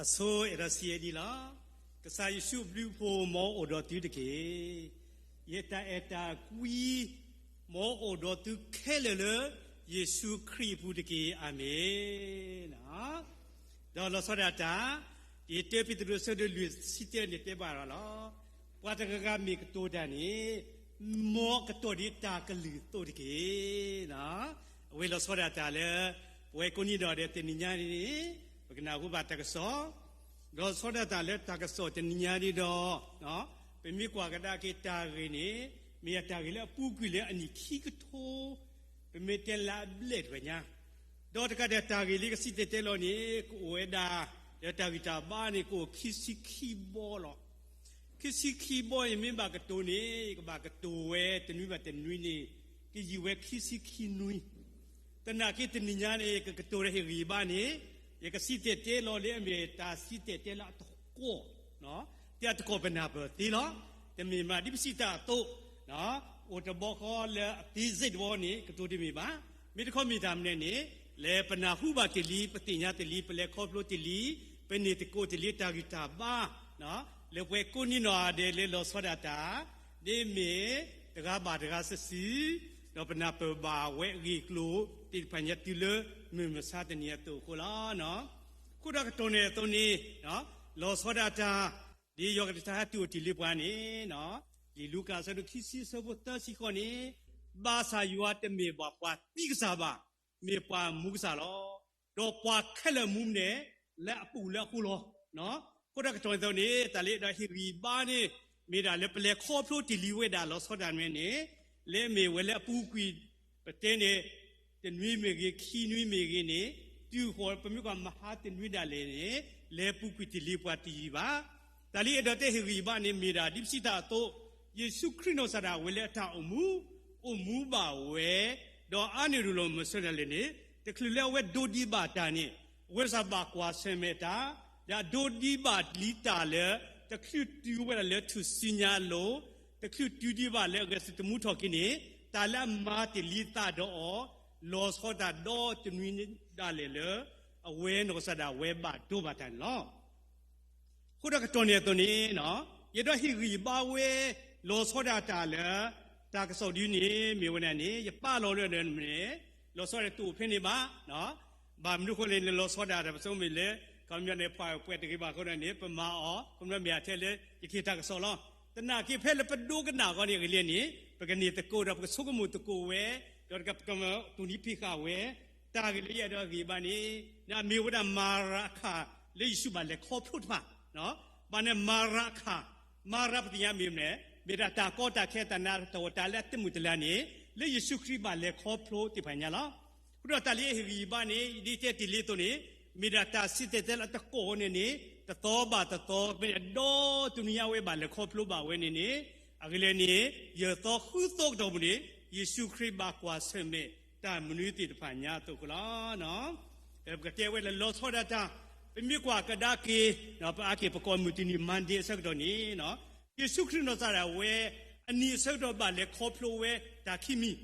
အဆိအဲၣ်ဒိးစံးဒ်အံၤလီၤ. ကစၢ်ယ့ၣ်ၡူးအဘျုးအဖှိၣ် မ်အအိၣ်ဒီးသုတက့ၢ်. ယတၢ်အဲၣ်တၢ်ကွံ မ်အအိၣ်ဒီးသုခဲလၢာ်လၢ ယ့ၣ်ၡူးခရံာ်အပူၤတက့ၢ်. အၤမ့ၣ်. ဒီးလီၤဆီဒၣ်တၢ်, ယတၢ ပ့းတရူး အဆၢဒိၣ်လွံၢ် ဆံတၢန့ၣ်တဲဘၣ်အီၤလီၤ. ပှၤတဂၤဂၤမ့ၢ်ကတိၤတၢ်န့ၣ်, မ်အကတီၢ်ဒ်တၢ်ကလုၢ်အသိးတက့ၢ်. အဝဲလီၤဆီဒၣ်တၢ်လၢ ပဝဲကိးနံၤဒဲးတနံၤညါန့ၣ်, ပကနၢ်ဟူဘၣ်တၢ်ကစီၣ်, ဒီးဆီဒၣ်တၢ်လၢတၢ်ကစီၣ်တနံၤညါန့ၣ်ဒီး, ပမ့ၢ်ကွၢ်ကဒါက့ၤတၢ်ဂ့ၢ်န့ၣ်, မ့ၢ်ယတၢ်ဂ့ၢ်လၢအပူၤကွံာ်လၢအနံၣ်ခံကထိ, ပမ့ၢ်တဲလၢအဘျဲၣ်တဖၣ်ညါ, ဒီးတကးဒံးတၢ်ဂ့ၢ်လၢကစံၣ်တဲၤတဲလီၤန့ၣ် ကအိၣ်ဝဲဒၣ်, လၢတၢ်ဂံၢ်တၢ်ဘါန့ၣ် ကအိၣ်ခံဆံခံဘီလီၤ. ခံဆံခံဘီန့ၣ် မ့ၢ်ဘၣ်ကတိၤန့ၣ် ယကဘၣ်ကတိၤဝဲတနွံဘၣ်တနွံန့ၣ်, ကယံာ်ဝဲခံဆံခံနွံ. သနာ်က့တနံၤညါန့ၣ် ကကတိၤဒီးဟ့ၣ်ဂံၢ်ဘါန့ၣ်, ယကစံၣ်တဲၤတဲလီၤလၢအမ့ၢ်တၢ်စံၣ်တဲၤတဲလီၤအတကိး, တဲအတကိးပနၢ်ပၢၢ်သ့လီၤ. တမ့ၢ်မးဒ်ပစံးတၢ်အသိး, အိၣ်တဘျီဃီလၢအသ့စ့ၣ်တဘျီန့ၣ် ကတိၤတမ့ၢ်ဘၣ်. မ့ၢ်တခီမ့ၢ်တၢ်မနုၤန့ၣ်, လၢပနၢ်ဟူဘၣ်တ့ၢ်လံ, ပသ့ၣ်ညါတ့ၢ်လံ, ပလဲၤခီဖျိတ့ၢ်လံ, ပန့ၢ်သကိးတ့ၢ်လံတၢ်ဂံၢ်တၢ်ဘါ, လၢပှၤကိးနံၤဒဲးလၢလီၤဆီဒၣ်တၢ်, ဒ်မ့ၢ်တဂၤဘၣ်တဂၤစုာ်စုာ်, ဒီးပနၢ်ပၢၢ်ဘၣ်ဝဲအဂ့ၢ်အကျိၤသ့ၣ်တဖၣ်ညါတုၤလၢမုၢ်မဆါတနံၤအသိးအဃိလီၤ. အဃိဒီးကတီၢ်န့ၣ်အသိးန့ၣ်, လီၤဆီဒၣ်တၢ်, ဒ်ယွၤကလုၢ်ကထါဟဲတုၤအိၣ်တ့ၢ်လံပှၤန့ၣ်, လံာ်လူၤကၣ်အဆၢဒိၣ်ခံဆံအဆၢဖိသၢဆံဃိးန့ၣ်, ဘၣ်ဆၣ်ယွၤတမ့ၢ်ဘၣ်ပှၤသံကစၢ်ဘၣ်, မ့ၢ်ပှၤမူကစၢ်လီၤ. ဒီးပှၤခဲလၢာ်မူန့ၣ်, လၢအပူၤလၢအဃိလီၤ. အဃိဒီးကတီၢ်န့ၣ်အသိးန့ၣ် တၢ်လၢအဲၣ်ဒိးဟ့ၣ်ဂံၢ်ဘါန့ၣ်, မ့ၢ်ဒၣ်လၢပလဲၤခီဖျိတ့ၢ်လံဝဲဒၣ်လီၤဆီဒၣ်တၢ်န့ၣ်, လၢအမ့ၢ်ဝဲလၢအပူၤကွံာ်, ပတဲန့ၣ်, တနွံမ့ၢ်ဂ့ၤ, ခံနွံမ့ၢ်ဂ့ၤန့ၣ်, တုၤဃီၤပမ့ၢ်ကွၢ်မဟါတနွံဒၣ်လဲာ်န့ၣ်, လဲၤပူၤကွံာ်တ့ၢ်လံပှၤတယံာ်ဘၣ်. တၢ်လၢအဲၣ်ဒိးတဲဟ့ၣ်ဂံၢ်ဘါန့ၣ် မ့ၢ်ဒၣ်ဒ်ပစံးတၢ်အသိး, ယ့ၣ်ၡူးခရံာ်နီၢ်ကစၢ်ဒၣ်ဝဲလၢအတၢ်အိၣ်မူ, အိၣ်မူဘၣ်ဝဲ, ဒီးအါန့ၢ်ဒိၣ်လီၤမုၢ်ဆၢနၤလဲၣ်န့ၣ်, တချုးလၢအဝဲဒိးဒံးဘၣ်တၢ်န့ၣ်, အဝဲစၢ်ဘၣ်ကွၢ်ဆၢၣ်မဲာ်တၢ်, ဒီးအဒိးဒံးဘၣ်လံတၢ်လၢ, တချုးတုၤဝဲဒၣ်လၢထူၣ်စုညါအလိၤ, တချုးတုၤဒံးဘၣ်လၢအဂဲၤဆၢထၢၣ်သမူထီၣ်က့ၤန့ၣ်, တၢ်လၢအမၤတ့ၢ်လံသးဒီးအီၤ, လီၤဆီဒၣ်တၢ်ဒီတနွံဒၣ်လဲာ်လၢ, အဝဲနီၢ်ကစၢ်ဒၣ်ဝဲဘၣ်ဒိဘၣ်တၢ်န့ၣ်လီၤ. အဃိဒီးကတီၢ်န့ၣ်အသိးန့ၣ်, ယအဲၣ်ဒိးဟ့ၣ်ဂံၢ်ဘါဝဲ, လီၤဆီဒၣ်တၢ်လၢ, တၢ်ကစီၣ်ဒ်န့ၣ် မ့ၢ်ဝဲဒၣ်န့ၣ် ယပာ်လီၤလၢဒီးမ့ၢ်, လီၤဆီဒၣ်တအိၣ်ဖဲန့ၣ်ဘၣ်, ဘၣ်မနုၤအဃိလဲၣ်န့ၣ် လီၤဆီဒၣ်တၢ်ပစိမ့ၢ်လၢ, ခီပညီန့ၣ် ပှၤပှဲၤတဂ့ၤဘၣ်အဃိန့ၣ် ပမၤအီၤ, ခီပညီမ့ၢ်အထဲလၢ, ယကဟ့ၣ်တၢ်ကစီၣ်လီၤ. သနာ်က့ဖဲလၢပဒိကနၣ်အဂီၢ်န့ၣ်အဂ့ၢ်လံန့ၣ် ပကန့ၢ်သကိးဒီးပကဆိကမိၣ်သကိးဝဲ, ဒီးပကမၤတူၢ်နံၤဖံးဃာ်ဝဲ, တၢ်ဂ့ၢ်လၢယအဲၣ်ဒိးဂံၢ်ဘါန့ၣ်, မ့ၢ်ဝဲဒၣ်မၤရၤအခၣ်လၢယ့ၣ်ၡူးဘၣ်လဲၤခီဖျိတဖၣ်, ဘၣ်န့ၣ်မၤရၤအခၣ်, မၤရၤပသ့ၣ်ညါမ့ၢ်မနုၤ, မ့ၢ်ဒၣ်တၢ်ကီတၢ်ခဲတၢ်နးတၢ်ဖှီၣ်တၢ်လၢအတမုာ်တလၤန့ၣ်, လၢယ့ၣ်ၡူးခရံာ်ဘၣ်လဲၤခီဖျိသ့ၣ်တဖၣ်ညါလီၤ. အဃိဒီးတၢ်လၢယအဲၣ်ဒိးဟ့ၣ်ဂံၢ်ဘါန့ၣ် ဒ်တဲတ့ၢ်လံအသိးန့ၣ်, မ့ၢ်ဒၣ်တၢ်စံၣ်တဲၤတဲလီၤအတကိးန့ၣ်န့ၣ်, တသီဘၣ်တသီ, မ့ၢ်ဒီတနွံညါဝဲဘၣ်လဲၤခီဖျိဘၣ်ဝဲန့ၣ်န့ၣ်, အဂ့ၢ်လၢန့ၣ်, ယသီဃုသီကတီၢ်ပူၤန့ၣ်, ယ့ၣ်ၡူးခရံာ်ဘၣ်ကွၢ်ဆၢၣ်မဲာ်တၢ်မနုၤသ့ၣ်တဖၣ်ညါအသိးအဃိလီၤ. ပကတဲဝဲလၢလီၤဆီဒၣ်တၢ်, ပမ့ၢ်ကွၢ်ကဒါက့ၤ, ပအါက့ၤပကိးမုၢ်တနံၤ Monday အဆၢကတီၢ်န့ၣ်, ယ့ၣ်ၡူးခရံာ်နီၢ်ကစၢ်ဒၣ်ဝဲ, အနံၤအဆၢကတီၢ်ဘၣ်လဲၤခီဖျိဝဲတၢ်ခံမံၤ,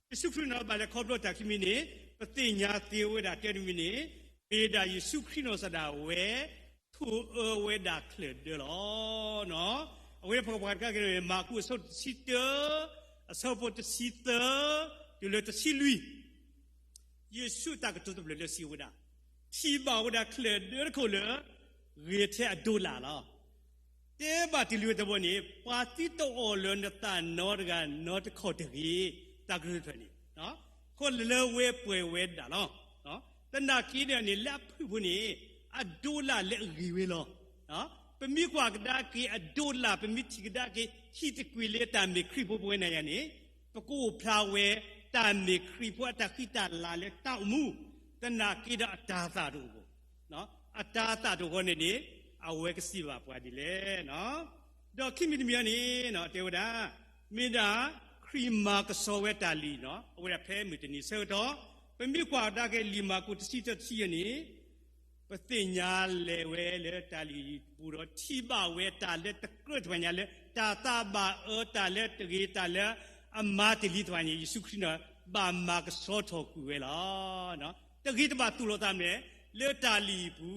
ယ့ၣ်ၡူးခရံာ်နီၢ်ဘၣ်လဲၤခီဖျိတၢ်ခံမံၤန့ၣ်, ပသ့ၣ်ညါသ့ဝဲဒၣ်တဲတမံၤန့ၣ်, မ့ၢ်ဒၣ်ယ့ၣ်ၡူးခရံာ်နီၢ်ကစၢ်ဒၣ်ဝဲ, ထိၣ်အၢဝဲဒၣ်ချၢၣ်ဒၢလီၤ. အဝဲပကပှၤတခါက့ၤ မၢ်ကူးအဆၢတဆံတၢ, အဆၢဖိတဆံသၢ, တုၤလၢတဆံလွံၢ် ယ့ၣ်ၡူးတၢ်ကတိၤတဖျၢၣ်လၢစံးဝဲဒၣ်, ထံၣ်ဘၣ်ဝဲဒၣ်ချၢၣ်ဒၢတခိၣ်လၢ, ဂ့ၤထဲအဒိးလၣ်လီၤ. တဲဘၣ်တ့ၢ်လံဝဲတဘျီန့ၣ်, ပှၤသံတအိၣ်လၢနသးနီတဂၤနီတခီၣ်တဂ့ၤ, တၢ်ကတိၤတဖျၢၣ်န့ၣ်, အဃိလၢဝဲပှဲၤဝဲဒၣ်လီၤ. သနာ်က့ဒီးန့ၣ် လၢအဖုၣ်ဖိန့ၣ်, အဒိးလၣ်လၢအဂ့ၤဝဲလီၤ. ပမ့ၢ်ကွၢ်ကဒါက့ၤအဒိးလၣ် ပမ့ၢ်ထံၣ်ကဒါက့ၤ ဟံၣ်တကွံာ်လၢတၢ်မ့ၢ်ခရံာ်ဖိပဝဲနၤယၤန့ၣ်, ပကအိၣ်ဖျါဝဲ, တၢ်မ့ၢ်ခရံာ်ဖိအတၢ်ဃံတၢ်လၤလၢတၢ်အိၣ်မူ, သနာ်က့ဒီးအတၤသၣ်တအိၣ်, အတၤသၣ်တအိၣ်ဃီန့ၣ်န့ၣ်, အဝဲကစံးဘၣ်ပှၤဒ်လဲၣ်. ဒီးခံမံၤတမံၤန့ၣ်, တဲဝဲဒၣ်, မ့ၢ်ဒၣ်, ခရံာ်မၤကဆှီဝဲတၢ်လုၢ်, အဝဲဒၣ်ဖဲမုၢ်တနံၤဆၢကတီၢ်, ပမ့ၢ်ကွၢ်ကဒါက့ၤလံာ်မၢ်ကူးတဆံတၢတဆံယဲၢ်န့ၣ်, ပသ့ၣ်ညါလဲၤဝဲလၢတၢ်လုၢ်ပူၤဒီးထံၣ်ဘၣ်ဝဲတၢ်လၢတကြၢးတဖၣ်ညါလၢ တၢ်သးဘၣ်အၢတၢ်လၢတဂ့ၤတၢ်လၢအမၤတ့ၢ်လံတဖၣ်န့ၣ် ယ့ၣ်ၡူးခရံာ်န့ၣ်ဘၣ်မၤကဆှီထီၣ်ကွံာ်ဝဲလီၤ. တဂ့ၤတဘၣ်သူၣ်လီၤသးမ့ၢ် လၢတၢ်လုၢ်ပူ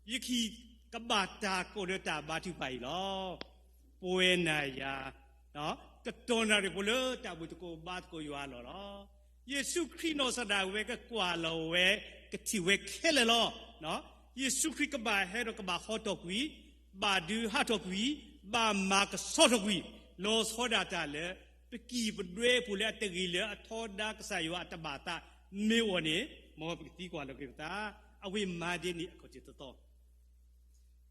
ၤ, ယခံကဘၣ်တၢ်ကိးလၢတၢ်ဘါထုကဖၣ်အံၤလီၤ. ပဝဲနၤယၤ ကတီၢ်နၣ်ရံၣ်ဖိလၢတၢ်ဘူၣ်သကိးဘါသကိးယွၤအလီၢ်လီၤ. ယ့ၣ်ၡူးခရံာ်နီၢ်ကစၢ်ဒၣ်ဝဲကကွၢ်လီၤဝဲ ကထံၣ်ဝဲခဲလၢာ်လီၤ. ယ့ၣ်ၡူးခရံာ်ကဘၣ်ဟဲဒီးကဘၣ်ဟီထီၣ်ကွံာ်, ဘၣ်ဒုးဟးထီၣ်ကွံာ်, ဘၣ်မၤကဆှီထီၣ်ကွံာ်, လီၤဆီဒၣ်တၢ်လၢ ပကံၢ်ပဒွဲပူၤလၢအတဂ့ၤလၢအထီဒါကစၢ်ယွၤအတဘၣ်သးမ့ၢ်အိၣ်န့ၣ်, မ်ပကသံကွၢ်လီၤက့ၤပသး, အဝဲမၤဒ်န့ၣ်အခီၣ်ထံးသီသီ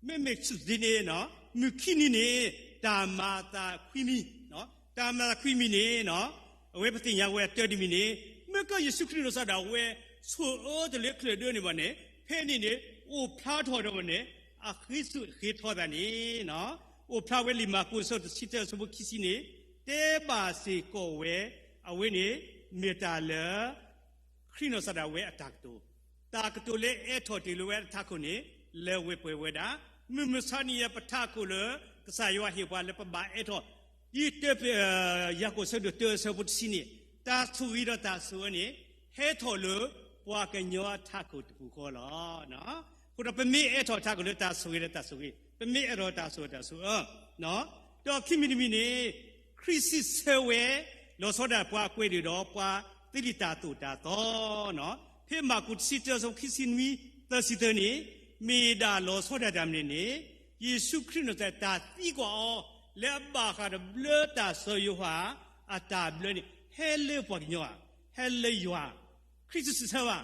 မ့မ့ၢ်စူၢ်သ့န့ၣ်, မုၢ်ခံနံၤန့ၣ် တၢ်မၤအသးခွံမံၤ, တၢ်မၤအသးခွံမံၤန့ၣ်, အဝဲပသ့ၣ်ညါဝဲအတၢတမံၤန့ၣ်, မ့ၢ်ကီၢ်ယ့ၣ်ၡူးခရံာ်နီၢ်ကစၢ်ဒၣ်ဝဲ ဆိၣ်အၢတလၢချၢၣ်ဒၢန့ၣ်ဘၣ်န့ၣ်, ဖဲန့ၣ်န့ၣ် အိၣ်ဖျါထီၣ်ဒီးဘၣ်န့ၣ်, အဃ့ဆူၣ်ဃ့ထီသးန့ၣ်, အိၣ်ဖျါဝဲလံာ်မၢ်ကူးအဆၢတဆံတၢအဆၢဖိခံဆံန့ၣ်, တဲဘၣ်စ့ၢ်ကီးဝဲ, အဝဲန့ၣ် မ့ၢ်တၢ်လၢ ခရံာ်နီၢ်ကစၢ်ဒၣ်ဝဲအတၢ်ကတိၤ, တၢ်ကတိၤလၢအဲၣ်ထီၣ်တ့ၢ်လၢဝဲအထးခိၣ်န့ၣ်, လၢဝဲပှဲၤဝဲဒၣ်, မုၢ်မဆါနံၤအံၤပထးခိၣ်လၢ ကစၢ်ယွၤဟ့ၣ်ပှၤလၢပဘၣ်အဲၣ်ထီၣ်, ဒ်တၢ ယၤကိာ်ဆၢဒိၣ်တၢအဆၢဖိတဆံန့ၣ်, တၢ်ဆိၣ်ဂ့ၤဒီးတၢ်ဆိၣ်အၢန့ၣ်, ဟဲထီၣ်လၢပှၤကညီအထးခိၣ်တပူၤဃီလီၤ. အဃိဒီးပမ့ၢ်အဲၣ်ထီၣ်ထးခိၣ်လၢတၢ်ဆိၣ်ဂ့ၤဒီးတၢ်ဆိၣ်ဂ့ၤ, ပမ့ၢ်အဲၣ်ထီၣ်တၢ်ဆိၣ်ဂ့ၤတၢ်ဆိၣ်အၢ ဒီးခံမံၤတမံၤန့ၣ်, ခရံာ်စံးဆၢဝဲ, လီၤဆီဒၣ်ပှၤအကွဲးဒၣ်ဒီးပှၤသ့လံာ်တၢ်သိၣ်တၢ်သီ, ဖဲမၢ်ကူးတဆံတၢအဆၢဖိခံဆံနွံ သၢဆံသၢန့ၣ်, မ့ၢ်ဒၣ်လီၤဆီဒၣ်တၢ်မနုၤန့ၣ်, ယ့ၣ်ၡူးခရံာ်နီၢ်ကစၢ်တၢ်သံကွၢ်အီၤ, လၢအဘၣ်ဃးဒီးဘျၢတၢ်စီၤယိၤဟၣ်, အတၢ်ဘျၢန့ၣ်, ဟဲလၢပှၤကညီဧါ, ဟဲလၢယွၤ, ခရံာ်စံးဆၢဘၣ်,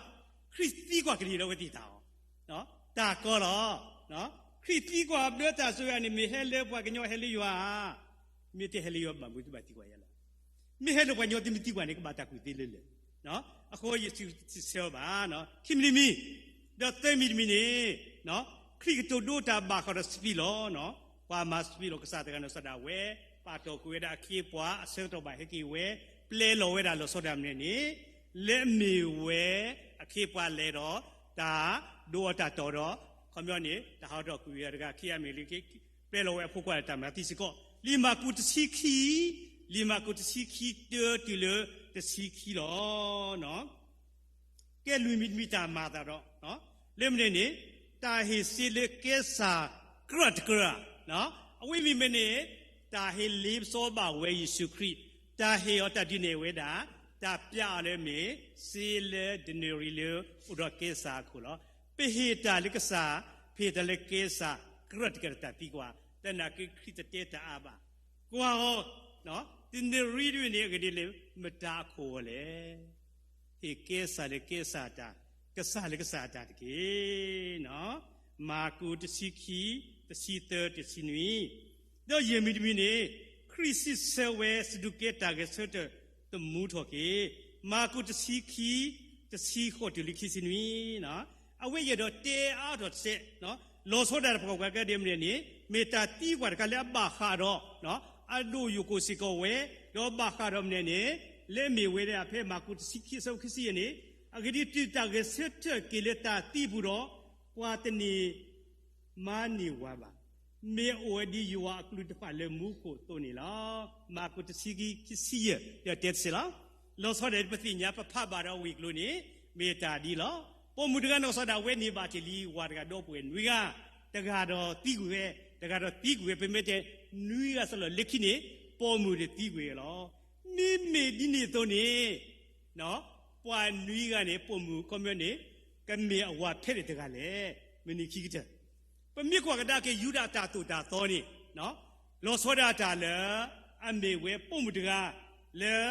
ခရံာ်သံကွၢ်ကလံၤဒီးဝဲသ့ၣ်တၢ်အီၤ တၢ်ကီလီၤ. ခရံာ်သံကွၢ်ဘျၢတၢ်စိၤယၤန့ၣ် မ့ၢ်ဟဲလၢပှၤကညီဟဲလၢယွၤဧါ, မ့ၢ်တဟဲလၢယွၤဘၣ်မနုၤသုဘၣ်သံကွၢ်ယၤလဲၣ်. မ့ၢ်ဟဲလၢပှၤကညီသုမ့ၢ်သံကွၢ်န့ၣ် ကဘၣ်တၢ်ကူၣ်သ့လၢလၢာ်. အဃိယ့ၣ်ၡူးစံးဆၢဘၣ်, ခံမံၤတမံၤ, ဒီးသၢမံၤတမံၤန့ၣ်, ခရံာ်ကတိၤဒိတၢ်ဘၣ်ဃးဒီးစပံးလီၢ်, ပှၤမၤစပံးလီၢ်ကစၢ်တဂၤနီၢ်ကစၢ်ဒၣ်ဝဲ, ပာ်တီၢ်ကွံာ်ဝဲဒၣ်အခ့အပှၤအဆၢကတီၢ်ဘၣ်ဟဲက့ၤဝဲ, ပျဲလီၤဝဲဒၣ်လီၤဆီဒၣ်မနုၤန့ၣ်, လၢအမ့ၢ်ဝဲအခ့အပှၤလဲၤဒီး, တၢ်ဒိအီၤတၢ်တီၢ်ဒီး, ခီပညီန့ၣ် တၢ်ဟးထီၣ်ကွံာ်ဝဲတဂၤခံဂၤမ့ၢ်လၢ ပျဲလီၤဝဲအဖိခွါတၢ်မၤသံစ့ၢ်ကီး, လံာ်မၢ်ကူးတဆံခံ, လံာ်မၢ်ကူးတဆံခံတၢတုၤလၢတဆံခံလီၤ. ကဲလွံၢ်မံၤတမံၤတၢ်မၤအသးဒီး, လၢမနုၤန့ၣ်, တၢ်ဟ့ၣ်စ့လၢကဲစၢ်ကြၢးတကြၢး, အဝဲမ့ၢ်မနုၤန့ၣ်, တၢ်ဟ့ၣ်လ့ပစီဘၣ်ဝဲယ့ၣ်ၡူးခရံာ်, တၢ်ဟ့ၣ်အီၤတၢ်ဒုးနဲၣ်ဝဲဒၣ်, တၢ်ပျးအီၤလၢအမ့ၢ်စ့လၢဒနရံလၢအိၣ်ဒီးကဲစၢ်အခိၣ်လီၤ. ပဟ့ၣ်တၢ်လၢကစၢ်, ပဟ့ၣ်တၢ်လၢကဲစၢ်ကြၢးတကြၢးဒီးတၢ်သံကွၢ်, သနာ်က့ခရံာ်တတဲတၢ်အါဘၣ်, ကွၢ်အီၤ, ဒနရံဒ်န့ၣ် အဂ့ၢ်ဒ်လဲၣ်, မတၤအခိၣ်အဂီၢ်လဲၣ်. ဟ့ၣ်ကဲစၢ်လၢကဲစၢ်အတၢ်, ကစၢ်လၢကစၢ်အတၢ်တက့ၢ်. မၢ်ကူးတဆံခံ, တဆံသၢ, တဆံနွံ, ဒီးယဲၢ်မံၤတမံၤန့ၣ်, ခရံာ်စံးဆၢဝဲ စဒူးကဲတၢ်ဂဲၤဆၢထၢၣ်သမူထီၣ်က့ၤ, မၢ်ကူးတဆံခံ, တဆံဃိးတုၤလၢခံဆံနွံ အဝဲယဲၢ်ဒီးတဲအါထီၣ်တစဲး, လီၤဆီဒၣ်တၢ်ပှၤကွၢ်ကဲဒ်မနုၤန့ၣ်, မ့ၢ်တၢ်သံကွၢ်တခါလၢအဘၣ်ဃးဒီး, အဒိၣ်ယိၣ်ကိၣ်စ့ၢ်ကီးဝဲ, ဒီးဘၣ်ဃးဒီးမနုၤန့ၣ်, လၢအမ့ၢ်ဝဲဒၣ်ဖဲမၢ်ကူးတဆံခံအဆၢဖိခံဆံယဲၢ်န့ၣ်, အဂ့ၢ်ဒ်အံၤ, တုၤတၢ်ဂဲၤဆၢထၢၣ်က့ၤလၢတၢ်သံအပူၤဒီး, ပှၤတန့ၢ် မၤန့ၢ်ဝဲဘၣ်, မ့ၢ်အိၣ်ဝဲဒ်ယွၤအကလူးတဖၣ်လၢမူခိၣ်အသိးန့ၣ်လီၤ. မၢ်ကူးတဆံခံ ခံဆံယဲၢ် ဒီးတဲတစဲးလီၤ. လီၤဆီဒၣ်ပသ့ၣ်ညါ ပဖးဘၣ်ဒီးဝ့ၢ်ကျိၤန့ၣ်, မ့ၢ်တၢ်ဒ်လီၤ. ပိာ်မုၣ်တဂၤနီၢ်ကစၢ်ဒၣ်ဝဲန့ၢ်ဘၣ်တ့ၢ်လံဝၤတဂၤဒီပုၢ်ဝဲၢ်နွံဂၤ, တဂၤဒီးသံကွံာ်ဝဲ, တဂၤဒီးသံကွံာ်ဝဲ, ပမ့ၢ်တဲ နွံဂၤစ့ၢ်လီၤလၢခံန့ၣ်, ပိာ်မုၣ်န့ၣ်သံကွံာ်ဝဲလီၤ. မ့မ့ၢ်ဒ်န့ၣ်အသိးန့ၣ် ပှၤနွံဂၤန့ၣ် ပိာ်မုၣ်ခီပညီန့ၣ်, ကမ့ၢ်အဝၤဖဲလဲၣ်တဂၤလဲၣ်, မုၢ်နံၤခံကတၢၢ်, ပမ့ၢ်ကွၢ်ကဒါက့ၤယူဒၤတၢ်သိၣ်တၢ်သီန့ၣ်, လီၤဆီဒၣ်တၢ်လၢ အမ့ၢ်ဝဲပိာ်မုၣ်တဂၤ, လၢ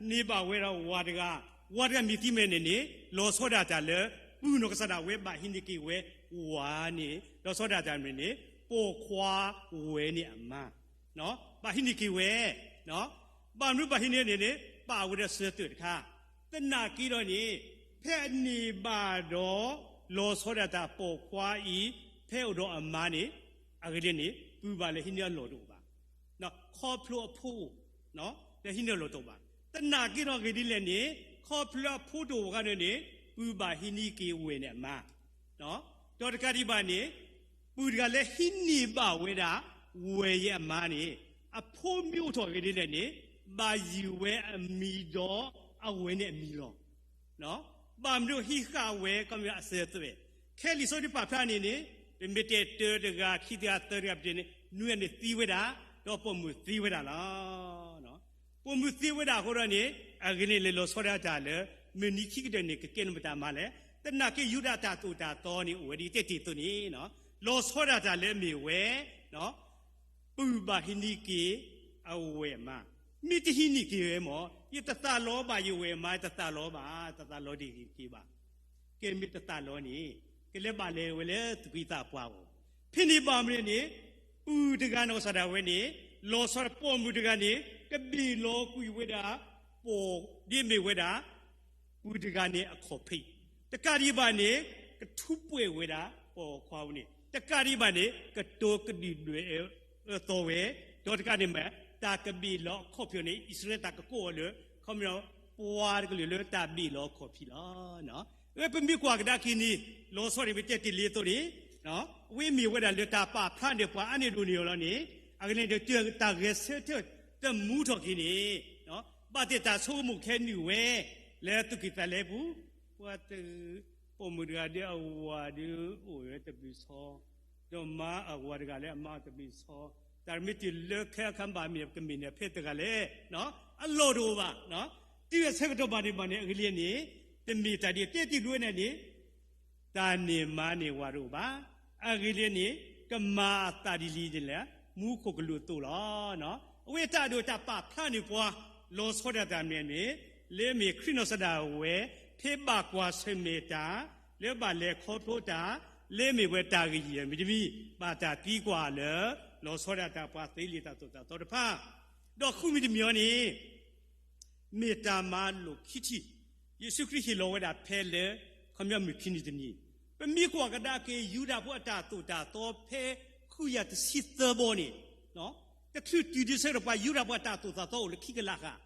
န့ၢ်ဘၣ်ဝဲဒီးဝၤတဂၤ, ဝၤတဂၤမ့ၢ်သံမ့ၢ်န့ၣ်န့ၣ်, လီၤဆီဒၣ်တၢ်လၢ ပုၢ်နီၢ်ကစၢ်ဒၣ်ဝဲဘၣ်ဟံးန့ၢ်က့ၤဝဲဝၤန့ၣ်, လီၤဆီဒၣ်တၢ်မ့ၢ်န့ၣ်, ပိာ်ခွါဝဲန့ၣ်အမါ ဘၣ်ဟံးန့ၢ်က့ၤဝဲ, ဘၣ်မနုၤဘၣ်ဟံးန့ၢ်န့ၣ်န့ၣ်, ပာ်ဝဲဒီးစၢၤသွဲၣ်တခါ, သနာ်က့ဒီးန့ၣ်, ဖဲအန့ၢ်ဘၣ်ဒီး လီၤဆီဒၣ်တၢ်ပိာ်ခွါအံၤ, ဖဲအိၣ်ဒီးအမါန့ၣ်, အဂ့ၢ်ဒ်န့ၣ် ပုၢ်ဘၣ်လၢဟံးန့ၢ်အလီၢ်တအိၣ်ဘၣ်. ခီဖျိအဖိအိၣ်, လၢဟံးန့ၢ်အလီၢ်တအိၣ်ဘၣ်. သနာ်က့ဒီးအဂ့ၢ်ဒ်လဲၣ်န့ၣ်, ခီဖျိအဖိတအိၣ်အခါန့ၣ်န့ၣ်, ပုၢ်ဘၣ်ဟံးန့ၢ်က့ၤဝဲၢ်န့ၣ်အမါ ဒီးတကးဒံးဘၣ်န့ၣ်, ပုၢ်တဂၤလၢဟံးန့ၢ်ဘၣ်ဝဲဒၣ် ဝဲၢ်ယဲၢ်အမါန့ၣ်, အဖိမ့ၢ်အိၣ်ထီၣ်အဂ့ၢ်ဒ်လဲၣ်န့ၣ်, ဘၣ်ယုၢ်ဝဲအမံၤဒီးအဝဲၢ်န့ၣ်အမံၤလီၤ. ဘၣ်မနုၤဟံးဃာ်ဝဲကီၢ်မ့ၢ်အစၢၤသွဲၣ်, ခဲလံာ်စီဆှံပာ်ဖျါန့ၣ်န့ၣ်, ပမ့ၢ်တဲတၢတဂၤ ခံတဂၤ သၢတဂၤ ပတဲန့ၣ် နွံဂၤန့ၣ်သံဝဲဒၣ်, ဒီးပိာ်မုၣ်သံဝဲဒၣ်လီၤ. ပိာ်မုၣ်သံဝဲဒၣ်အဃိဒီးန့ၣ် အဂ့ၢ်န့ၣ်လၢလီၤဆီဒၣ်တၢ်လၢ မုၢ်နံၤခံကတၢၢ်န့ၣ် ကကဲန့ၣ်မတၤမၤလဲၣ်. သနာ်က့ယူဒၤတၢ်သိၣ်တၢ်သီန့ၣ် အိၣ်ဝဲဒ်တဲတ့ၢ်အသိးန့ၣ် လီၤဆီဒၣ်တၢ်လၢအမ့ၢ်ဝဲ ပုၢ်ဘၣ်ဟံးန့ၢ်က့ၤအဝဲၢ်မါ, မ့ၢ်တဟံးန့ၢ်က့ၤဝဲမ့ၢ် ယတသးလီဘၣ်ယဝဲၢ်မါ, တသးလီဘၣ်, တသးလီဒံးက့ၤဘၣ်. ကဲမ့ၢ်တသးလီန့ၣ် ကလဲၤဘၣ်လဲၤဝဲလၢသူၣ်ကံၢ်သးပှၢ်အဂီၢ်. ဖဲန့ၣ်ဘၣ်မနုၤန့ၣ် ပုၢ်တဂၤနီၢ်ကစၢ်ဒၣ်ဝဲန့ၣ် လီၤဆီဒၣ်ပိာ်မုၣ်တဂၤန့ၣ် ကဘ့ၣ်လီၤကွံာ်ဝဲဒၣ် ပိာ်ဒ်မ့ၢ်ဝဲဒၣ် ပုၢ်တဂၤန့ၣ်အခီၣ်ဖံး, တကးဒံးဘၣ်န့ၣ် ကထူးပှဲၤဝဲဒၣ်ပိာ်ခွါဝဲန့ၣ်, တကးဒံးဘၣ်န့ၣ် ကတိၤကဒုၣ်ဒွဲၣ်အၢသီဝဲ, ဒီးတကးဒံးဘၣ် တၢ်ကဘ့ၣ်လီၤအခီၣ်ဖံးန့ၣ် အံၣ်စရ့လးတၢ်ကကိးအီၤလၢ ခီပညီ ပှၤတကလုာ်လၢတၢ်ဘ့ၣ်လီၤအခီၣ်ဖံးလီၤ. အဝဲပမ့ၢ်ကွၢ်ကဒါက့ၤန့ၣ် လီၤဆီန့ၣ် ပတဲတ့ၢ်လံအသိးန့ၣ် အဝဲမ့ၢ်ဝဲဒၣ်လၢတၢ်ပာ်ဖျါန့ၢ်ပှၤအါန့ၢ်ဒိၣ်န့ၢ်အီၤလီၤန့ၣ် အဂ့ၢ်န့ၣ်ဒီး တၢ်ဂဲၤဆၢထၢၣ်တမူထီၣ်က့ၤန့ၣ် ဘၣ်သ့ၣ်တၢ်ဆိကမိၣ်ခဲနုာ်ဝဲ လၢသူၣ်ကံၢ်သးလဲပူၤ, ပှၤတ ပိာ်မုၣ်တဂၤဒီးအဝၤဒီးအိၣ်ဝဲတဘျုးဆီ, ဒီးမါအဝၤတဂၤလၢအမါတဘျုးဆီ, တၢ်မ့ၢ်တုၤလၢခဲအခါဘၣ်မ့ၢ် ကမ့ၢ်န့ၣ်ဖဲတဂၤလဲၣ်, အလီၢ်တအိၣ်ဘၣ်. တုၤအဆၢကတီၢ်ဘၣ်န့ၣ်ဘၣ်န့ၣ် အဂ့ၢ်လံန့ၣ် တမ့ၢ်တၢ်ဒ်တဲတ့ၢ်ဒိဝဲန့ၣ်န့ၣ် တၢ်န့ၢ်မါန့ၢ်ဝၤတအိၣ်ဘၣ်. အဂ့ၢ်လံန့ၣ် ကမၤအသးဒ်လံန့ၣ်လၢ မူခိၣ်ကလူးအသိးလီၤ. အဝဲတၢ်ဒိၣ်တၢ်ပာ်ဖျါန့ၢ်ပှၤ လီၤဆီဒၣ်တၢ်မ့ၢ်န့ၣ် လၢမ့ၢ်ခရံာ်နီၢ်ကစၢ်ဒၣ်ဝဲ ဖဲဘၣ်ကွၢ်ဆၢၣ်မဲာ်တၢ် လၢဘၣ်လဲၤခီဖျိတၢ် လၢမ့ၢ်ဝဲတၢ်ဂ့ၢ်ယဲၢ်မံၤတမံၤ ဘၣ်တၢ်သံကွၢ်လၢ လီၤဆီဒၣ်တၢ်ပှၤသ့လံာ်တၢ်သိၣ်တၢ်သီတဖၣ်, ဒီးဃုမံၤတမံၤအံၤန့ၣ် မ့ၢ်တၢ်မၤလိာ်ခံထံၣ်, ယ့ၣ်ၡူးခရံာ်ဟ့ၣ်လီၤဝဲဒၣ်ဖဲလၢ ခီပညီမုၢ်ခံနံၤတနံၤ, ပမ့ၢ်ကွၢ်ကဒါက့ၤ ယူဒၤဖိအတၢ်သိၣ်တၢ်သီဖဲ ဃုကယၤတဆံသၢဘီန့ၣ်, တချုးတုၤဒ်ဆၢကတီၢ် ပှၤယူဒၤဖိအတၢ်သိၣ်တၢ်သီအိၣ်လၢခံကလးဃၣ်,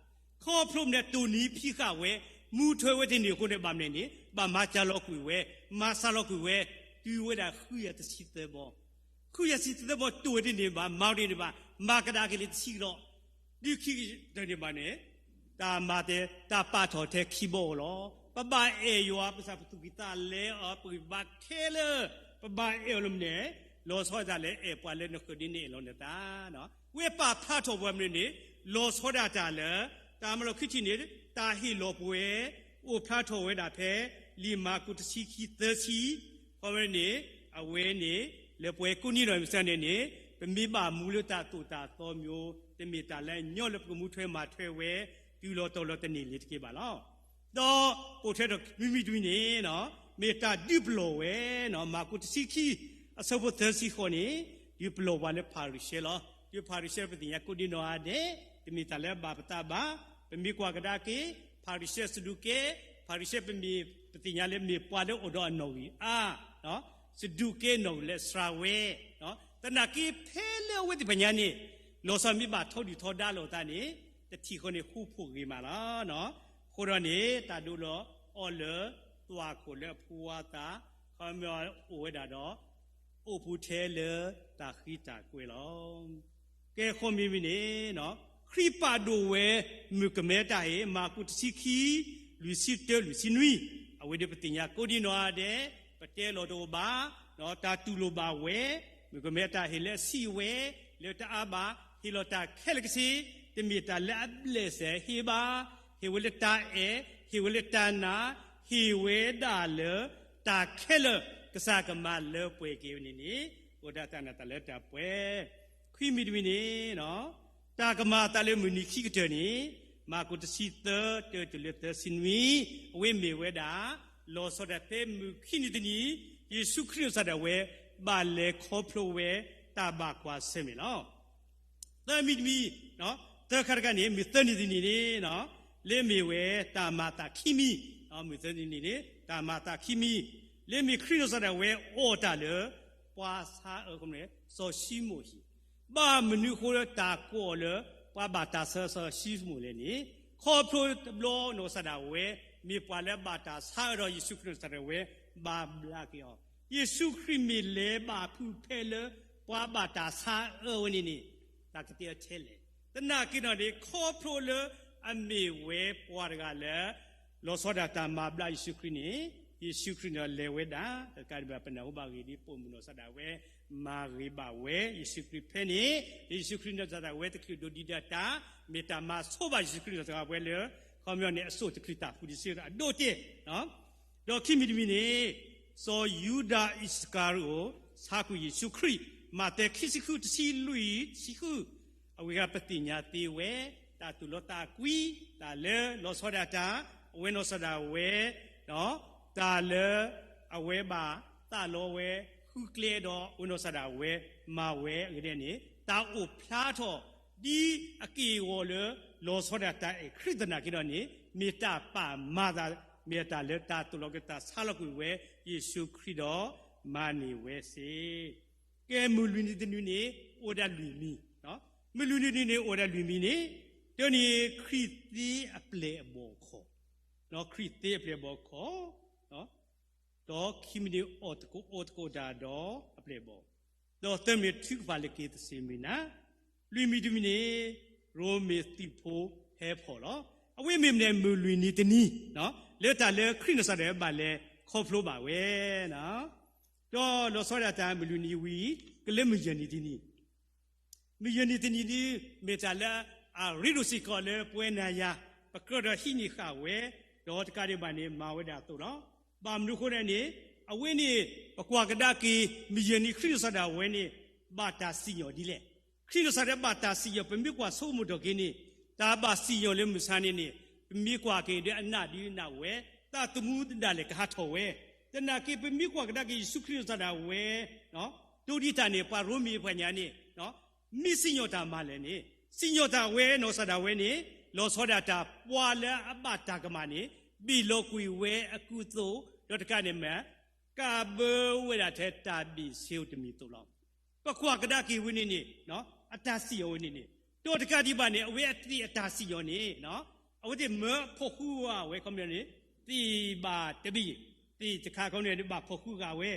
ခီဖျိမ့ၢ်တိၢ်နီၣ်ဖံးဃာ်ဝဲ, မူထွဲဝဲတန့ၢ်အဃိန့ၣ် ဘၣ်မနုၤန့ၣ် ဘၣ်မၤစှၤလီၤကွံာ်ဝဲ, မၤစှၤလီၤကွံာ်ဝဲ, တုၤဝဲဒၣ်ဃုကယၤတဆံသၢဘီ ဃုကယၤတဆံသၢဘီတိၢ်ဝဲတန့ၢ်ဘၣ်, မၤဝဲတန့ၢ်ဘၣ်, မၤကဒါက့ၤလံတဆံလီၤ. ဒ်ခံကတၢၢ်န့ၣ်ဘၣ်န့ၣ်, တၢ်မၤတဲ တၢ်ပာ်ထီၣ်ထဲခံဘီအိၣ်လီၤ. ပဘၣ်အဲၣ်ယွၤ ပစၢ်ပသူၣ်ကံၢ်သးလဲအီၤ ပဂံၢ်ပဘါခဲလၢာ်, ပဘၣ်အဲၣ်အီၤလၢမနုၤလဲၣ်, လီၤဆီဒၣ်တၢ်လၢအဲၣ်ပှၤလၢနဃၢၤဒ်နအဲၣ်လီၤနသး ဝဲပာ်ဖျါထီၣ်ပှၤမနုၤန့ၣ်, လီၤဆီဒၣ်တၢ်လၢ တၢ်မၤလိာ်ခံထံၣ်န့ၣ် တၢ်ဟ့ၣ်လီၤပှဲၤ အိၣ်ဖျါထီၣ်ဝဲဒၣ်ဖဲ လံာ်မၢ်ကူးတဆံခံသၢဆံ, ခီဖျိန့ၣ် အဝဲန့ၣ် လၢပှဲၤကိးနံၣ်ဒီးမုၢ်ဆါန့ၣ်န့ၣ် ပမ့ၢ်ဘၣ်မူလၢတၢ်သိၣ်တၢ်သီမ့ၢ် တမ့ၢ်တၢ်လၢအညီလၢပကမူထွဲမၤထွဲဝဲ တုၤလီၤတီၤလီၤတန့ၢ်လံတက့ၢ်ဘၣ်လီၤ. ဒီးပိာ်ထွဲထီၣ်မံၤမံၤတမံၤန့ၣ် မ့ၢ်တၢ်ဒုးပလီၢ်ဝဲ, မၢ်ကူးတဆံခံ အဆၢဖိသၢဆံဃိးန့ၣ် ဒုးပလီၢ်ဝဲလၢဖၤရံၤၡဲလီၤ. ဒုးဖၤရံၤၡဲပသ့ၣ်ညါကိးဒံနီၢ်ဂၤဒဲး, တမ့ၢ်တၢ်လၢအဘၣ်ပသးဘၣ်. ပမ့ၢ်ကွၢ်ကဒါက့ၤ ဖၤရံၤၡဲ စဒူးကဲ, ဖၤရံၤၡဲပမ့ၢ်ပသ့ၣ်ညါလၢမ့ၢ်ပှၤလၢအိၣ်ဒီးအနီၣ်ဂံၢ်အါ, စဒူးကဲနီၣ်ဂံၢ်လၢအစှၤဝဲ, သနာ်က့ဖဲလၢအဝဲသ့ၣ်တဖၣ်ညါန့ၣ် လီၤဆီမ့ၢ်ဘၣ်ထီဒုၣ်ထီဒါလိာ်သးန့ၣ် တထံၣ်ဃီန့ၣ် ဃူဖိးဂ့ၤမးလီၤ. အဃိဒီးန့ၣ် တၢ်ဒိလီၤအီၤလၢသွၣ်ခိၣ်လၢအဖိဝါသး ခီမ့ၢ်အိၣ်ဝဲဒၣ်ဒီး အိၣ်ပူၤထဲလၢတၢ်ဃံတၢ်ကွဲၤလီၤ. ကဲဃီမံၤမံၤန့ၣ် ခရံာ်ပာ်ဒိၣ်ဝဲ မုၣ်ကမဲတၢ်ဟ့ၣ် မၢ်ကူးတဆံခံ လွံၢ်ဆံတၢ လွံၢ်ဆံနွံ, အဝဲဒၣ်ပသ့ၣ်ညါကိးဒံနီၢ်ဂၤဒဲး, ပတဲလီၤတအိၣ်ဘၣ်, တၢ်တူၢ်လိာ်ဘၣ်ဝဲ, မုၣ်ကမဲတၢ်ဟ့ၣ်လၢအဆံးဝဲ, လၢတအါဘၣ်, ဟ့ၣ်လီၤတၢ်ခဲလၢာ်ကဆ့, တမ့ၢ်တၢ်လၢအဘျဲၣ်စဲၤဟ့ဘၣ်, ဟ့ၣ်ဝဲလၢတၢ်အဲၣ်, ဟ့ၣ်ဝဲလၢတၢ်နာ်, ဟ့ၣ်ဝဲဒၣ်လၢ တၢ်ခဲလၢာ် ကစၢ်ကမၤလၢပှဲၤက့ၤဝဲန့ၣ်န့ၣ်, အိၣ်ဒၣ်တၢ်နးတၢ်လၢတၢ်ပှဲၤ, ခွံမံၤတမံၤန့ၣ် တၢ်ကမၤအသးလၢမုၢ်နံၤခံကတၢၢ်န့ၣ်, မၢ်ကူးတဆံသၢ တၢတုၤလၢသၢဆံနွံ, အဝဲမ့ၢ်ဝဲဒၣ် လီၤဆီဒၣ်ဖဲမုၢ်ခံနံၤတနံၤ, ယ့ၣ်ၡူးခရံာ်နီၢ်ကစၢ်ဒၣ်ဝဲ ဘၣ်လဲၤခီဖျိဝဲ တၢ်ဘၣ်ကွၢ်ဆၢၣ်မဲာ်လီၤ. သၢမံၤတမံၤ, သၢခါတခါန့ၣ် မုၢ်သၢနံၤတနံၤန့ၣ်, လၢမ့ၢ်ဝဲတၢ်မၤအသးခံမံၤ, မုၢ်သၢနံၤတနံၤန့ၣ် တၢ်မၤအသးခံမံၤ, လၢမ့ၢ်ခရံာ်နီၢ်ကစၢ်ဒၣ်ဝဲအီၣ်တၢ်လၢ ပှၤဆါအၢ စီၤၡံမိၣ်ဟံၣ်, ဘၣ်မနုၤအဃိလၢတၢ်ကိးအီၤလၢ ပှၤဘၣ်တၢ်ဆါအၢစီၤၡံမိၣ်လဲၣ်န့ၣ်, ခီဖျိတဘျီနီၢ်ကစၢ်ဒၣ်ဝဲ မ့ၢ်ပှၤလၢအဘၣ်တၢ်ဆါအၢဒီး ယ့ၣ်ၡူးခရံာ်နီၢ်ကစၢ်ဒၣ်ဝဲ ဘၣ်ဘျါက့ၤအီၤ, ယ့ၣ်ၡူးခရံာ်မ့ၢ်လဲၤဘၣ်ဖုးဖဲလၢ ပှၤဘၣ်တၢ်ဆါအၢဝဲန့ၣ်န့ၣ်, တၢ်ကတဲအီၤထဲလဲၣ်, သနာ်က့ဒီးန့ၣ် ခီဖျိလၢအမ့ၢ်ဝဲပှၤတဂၤလၢ လီၤဆီဒၣ်တၢ်မၤဘျါယ့ၣ်ၡူးခရံာ်န့ၣ်, ယ့ၣ်ၡူးခရံာ်န့ၣ်လဲၤဝဲဒၣ် တကးဒံးဘၣ် ပနၢ်ဟူဘၣ်ဂ့ၢ်ဒ် ပိာ်မုၣ်နီၢ်ကစၢ်ဒၣ်ဝဲ မၤဂ့ၤဘၣ်ဝဲ ယ့ၣ်ၡူးခရံာ်ဖဲန့ၣ်, ယ့ၣ်ၡူးခရံာ်နီၢ်ကစၢ်ဒၣ်ဝဲ တချုးဒိးဒံးဒၣ်တၢ် မ့ၢ်တၢ်မၤဆိဘၣ်ယ့ၣ်ၡူးခရံာ်နီၢ်ကစၢ်ဒၣ်ဝဲလၢ ခီပညီန့ၣ် အစိၣ်တချုးတၢ်ဖူဒံးစ့ၢ်ကီးအဒိၣ်တ့ၢ် ဒီးခံမံၤတမံၤန့ၣ် စီၤယူဒၤအံၣ်စကၤရံၤအိၣ် ဆါကွံာ်ယ့ၣ်ၡူးခရံာ်, မးသဲခံဆံဃု တဆံလွံၢ် တဆံဃု, အဝဲဂၤပသ့ၣ်ညါသ့ဝဲ တၢ်သူၣ်လီသးကွံ, တၢ်လၢလီၤဆီဒၣ်တၢ် အဝဲနီၢ်ကစၢ်ဒၣ်ဝဲ, တၢ်လၢအဝဲဘၣ်သးလီဝဲ ဃုကျဲဒီးအဝဲနီၢ်ကစၢ်ဒၣ်ဝဲ မၤဝဲအဂ့ၢ်န့ၣ် တၢ်အိၣ်ဖျါထီၣ် ဒ်အက့ၢ်အဂီၤလၢ လီၤဆီဒၣ်တၢ်အဲၣ်ခရံာ်သနာ်က့ဒီးန့ၣ် မ့ၢ်တၢ်ပာ်မၤသး, မ့ၢ်တၢ်လၢတၢ်သိၣ်လီၤက့ၤတၢ်ဆါလီၤကွံာ်ဝဲ ယ့ၣ်ၡူးခရံာ်ဒီးမၤန့ၢ်ဝဲစ့ၢ် ကဲ မုၢ်လွံၢ်နံၤတနံၤန့ၣ် အိၣ်ဝဲဒၣ်လွံၢ်မံၤ, မုၢ်လွံၢ်နံၤတနံၤန့ၣ် အိၣ်ဝဲဒၣ်လွံၢ်မံၤန့ၣ်, တနံၤ ခရံာ်သ့အပျဲၢ်အဘီၣ်ခီၣ်, ခရံာ်သ့အပျဲၢ်အဘီၣ်ခီၣ်, ဒီးခံမံၤန့ၣ် အီၣ်သကိးအီသကိးတၢ်ဒီးအပျဲၢ်အဘီၣ်, ဒီးသၢမံၤန့ၣ် ထုကဖၣ်လၢက့ၤသစ့ၣ်မုၢ်နၤ, လွံၢ်မံၤတမံၤန့ၣ် ရိမ့ၤသုးဖိဟဲဖီၣ်လီၤ. အဝဲမ့ၢ်မနုၤ မုၢ်လွံၢ်နံၤတနံၤ လၢတၢ်လၢခရံာ်နီၢ်ကစၢ်ဒၣ်ဝဲဘၣ်လဲၤခီဖျိဘၣ်ဝဲ ဒီးလီၤဆီဒၣ်တၢ်မုၢ်လွံၢ်နံၤဝံၤ ကလၢမုၢ်ယဲၢ်နံၤတနံၤ, မုၢ်ယဲၢ်နံၤတနံၤဒ် မ့ၢ်တၢ်လၢအရ့ဒိၣ်စ့ၢ်ကီးလၢပဝဲနၤယၤ ပကြၢးဒီးဟံးန့ၢ်ဃာ်ဝဲ, ဒီးတကးဒံးဘၣ်န့ၣ် မၤဝဲဒၣ်အသိးလီၤ. ဘၣ်မနုၤအဃိလဲၣ်န့ၣ်, အဝဲန့ၣ် ပကွၢ်ကဒါက့ၤ မုၢ်ယဲၢ်နံၤခရံာ်နီၢ်ကစၢ်ဒၣ်ဝဲန့ၣ် ဘၣ်တၢ်စံၣ်ညီၣ်ဒ်လဲၣ်. ခရံာ်နီၢ်ကစၢ်ဒၣ်ဘၣ်တၢ်စံၣ်ညီၣ် ပမ့ၢ်ကွၢ်ဆိကမိၣ်ထီၣ်က့ၤန့ၣ်, တၢ်ဘၣ်စံၣ်ညီၣ်လၢမုၢ်ဆါန့ၣ်န့ၣ်, ပမ့ၢ်ကွၢ်က့ၤဒီးအနၣ်ဒုးနၣ်ဝဲ, သးသမူဒၣ်လဲာ်ကဟးထီၣ်ဝဲ, သနာ်က့ ပမ့ၢ်ကွၢ်ကဒါက့ၤယ့ၣ်ၡူးခရံာ်နီၢ်ကစၢ်ဒၣ်ဝဲ ဒိဒ်တၢ်န့ၣ် ပှၤရိမ့ၤပှၤညါန့ၣ် မ့ၢ်စံၣ်ညီၣ်တၢ်မၤလဲၣ်န့ၣ်, စံၣ်ညီၣ်တၢ်ဝဲနီၢ်ကစၢ်ဒၣ်ဝဲန့ၣ် လီၤဆီဒၣ်တၢ် ပှၤလၢအဘၣ်တၢ်ကမၣ်န့ၣ် ဘ့ၣ်လီၤကွံာ်ဝဲအကူအသိး, ဒီးတကးန့ၣ်မး ကးဘၢဝဲဒၣ်ထဲတၢ်ဘ့ၣ်ဆ့တမံၤအသိးလီၤ. ပကွၢ်ကဒါက့ၤဝဲန့ၣ်န့ၣ် အတၢ်စံၣ်ညီၣ်ဝဲန့ၣ်န့ၣ်, ဒီးတကးဒံးဘၣ်န့ၣ် အဝဲအသ့ၣ်အတၢ်စံၣ်ညီၣ်န့ၣ် အဝဲသ့ၣ်မၢဖီၣ်ဃုာ်ဝဲခီပညီန့ၣ် သ့ၣ်ဘၣ်တဘ့ၣ်, သ့ၣ်တခါခီပညီန့ၣ် ဘၣ်ဖီၣ်ဃုာ်ဃာ်ဝဲ,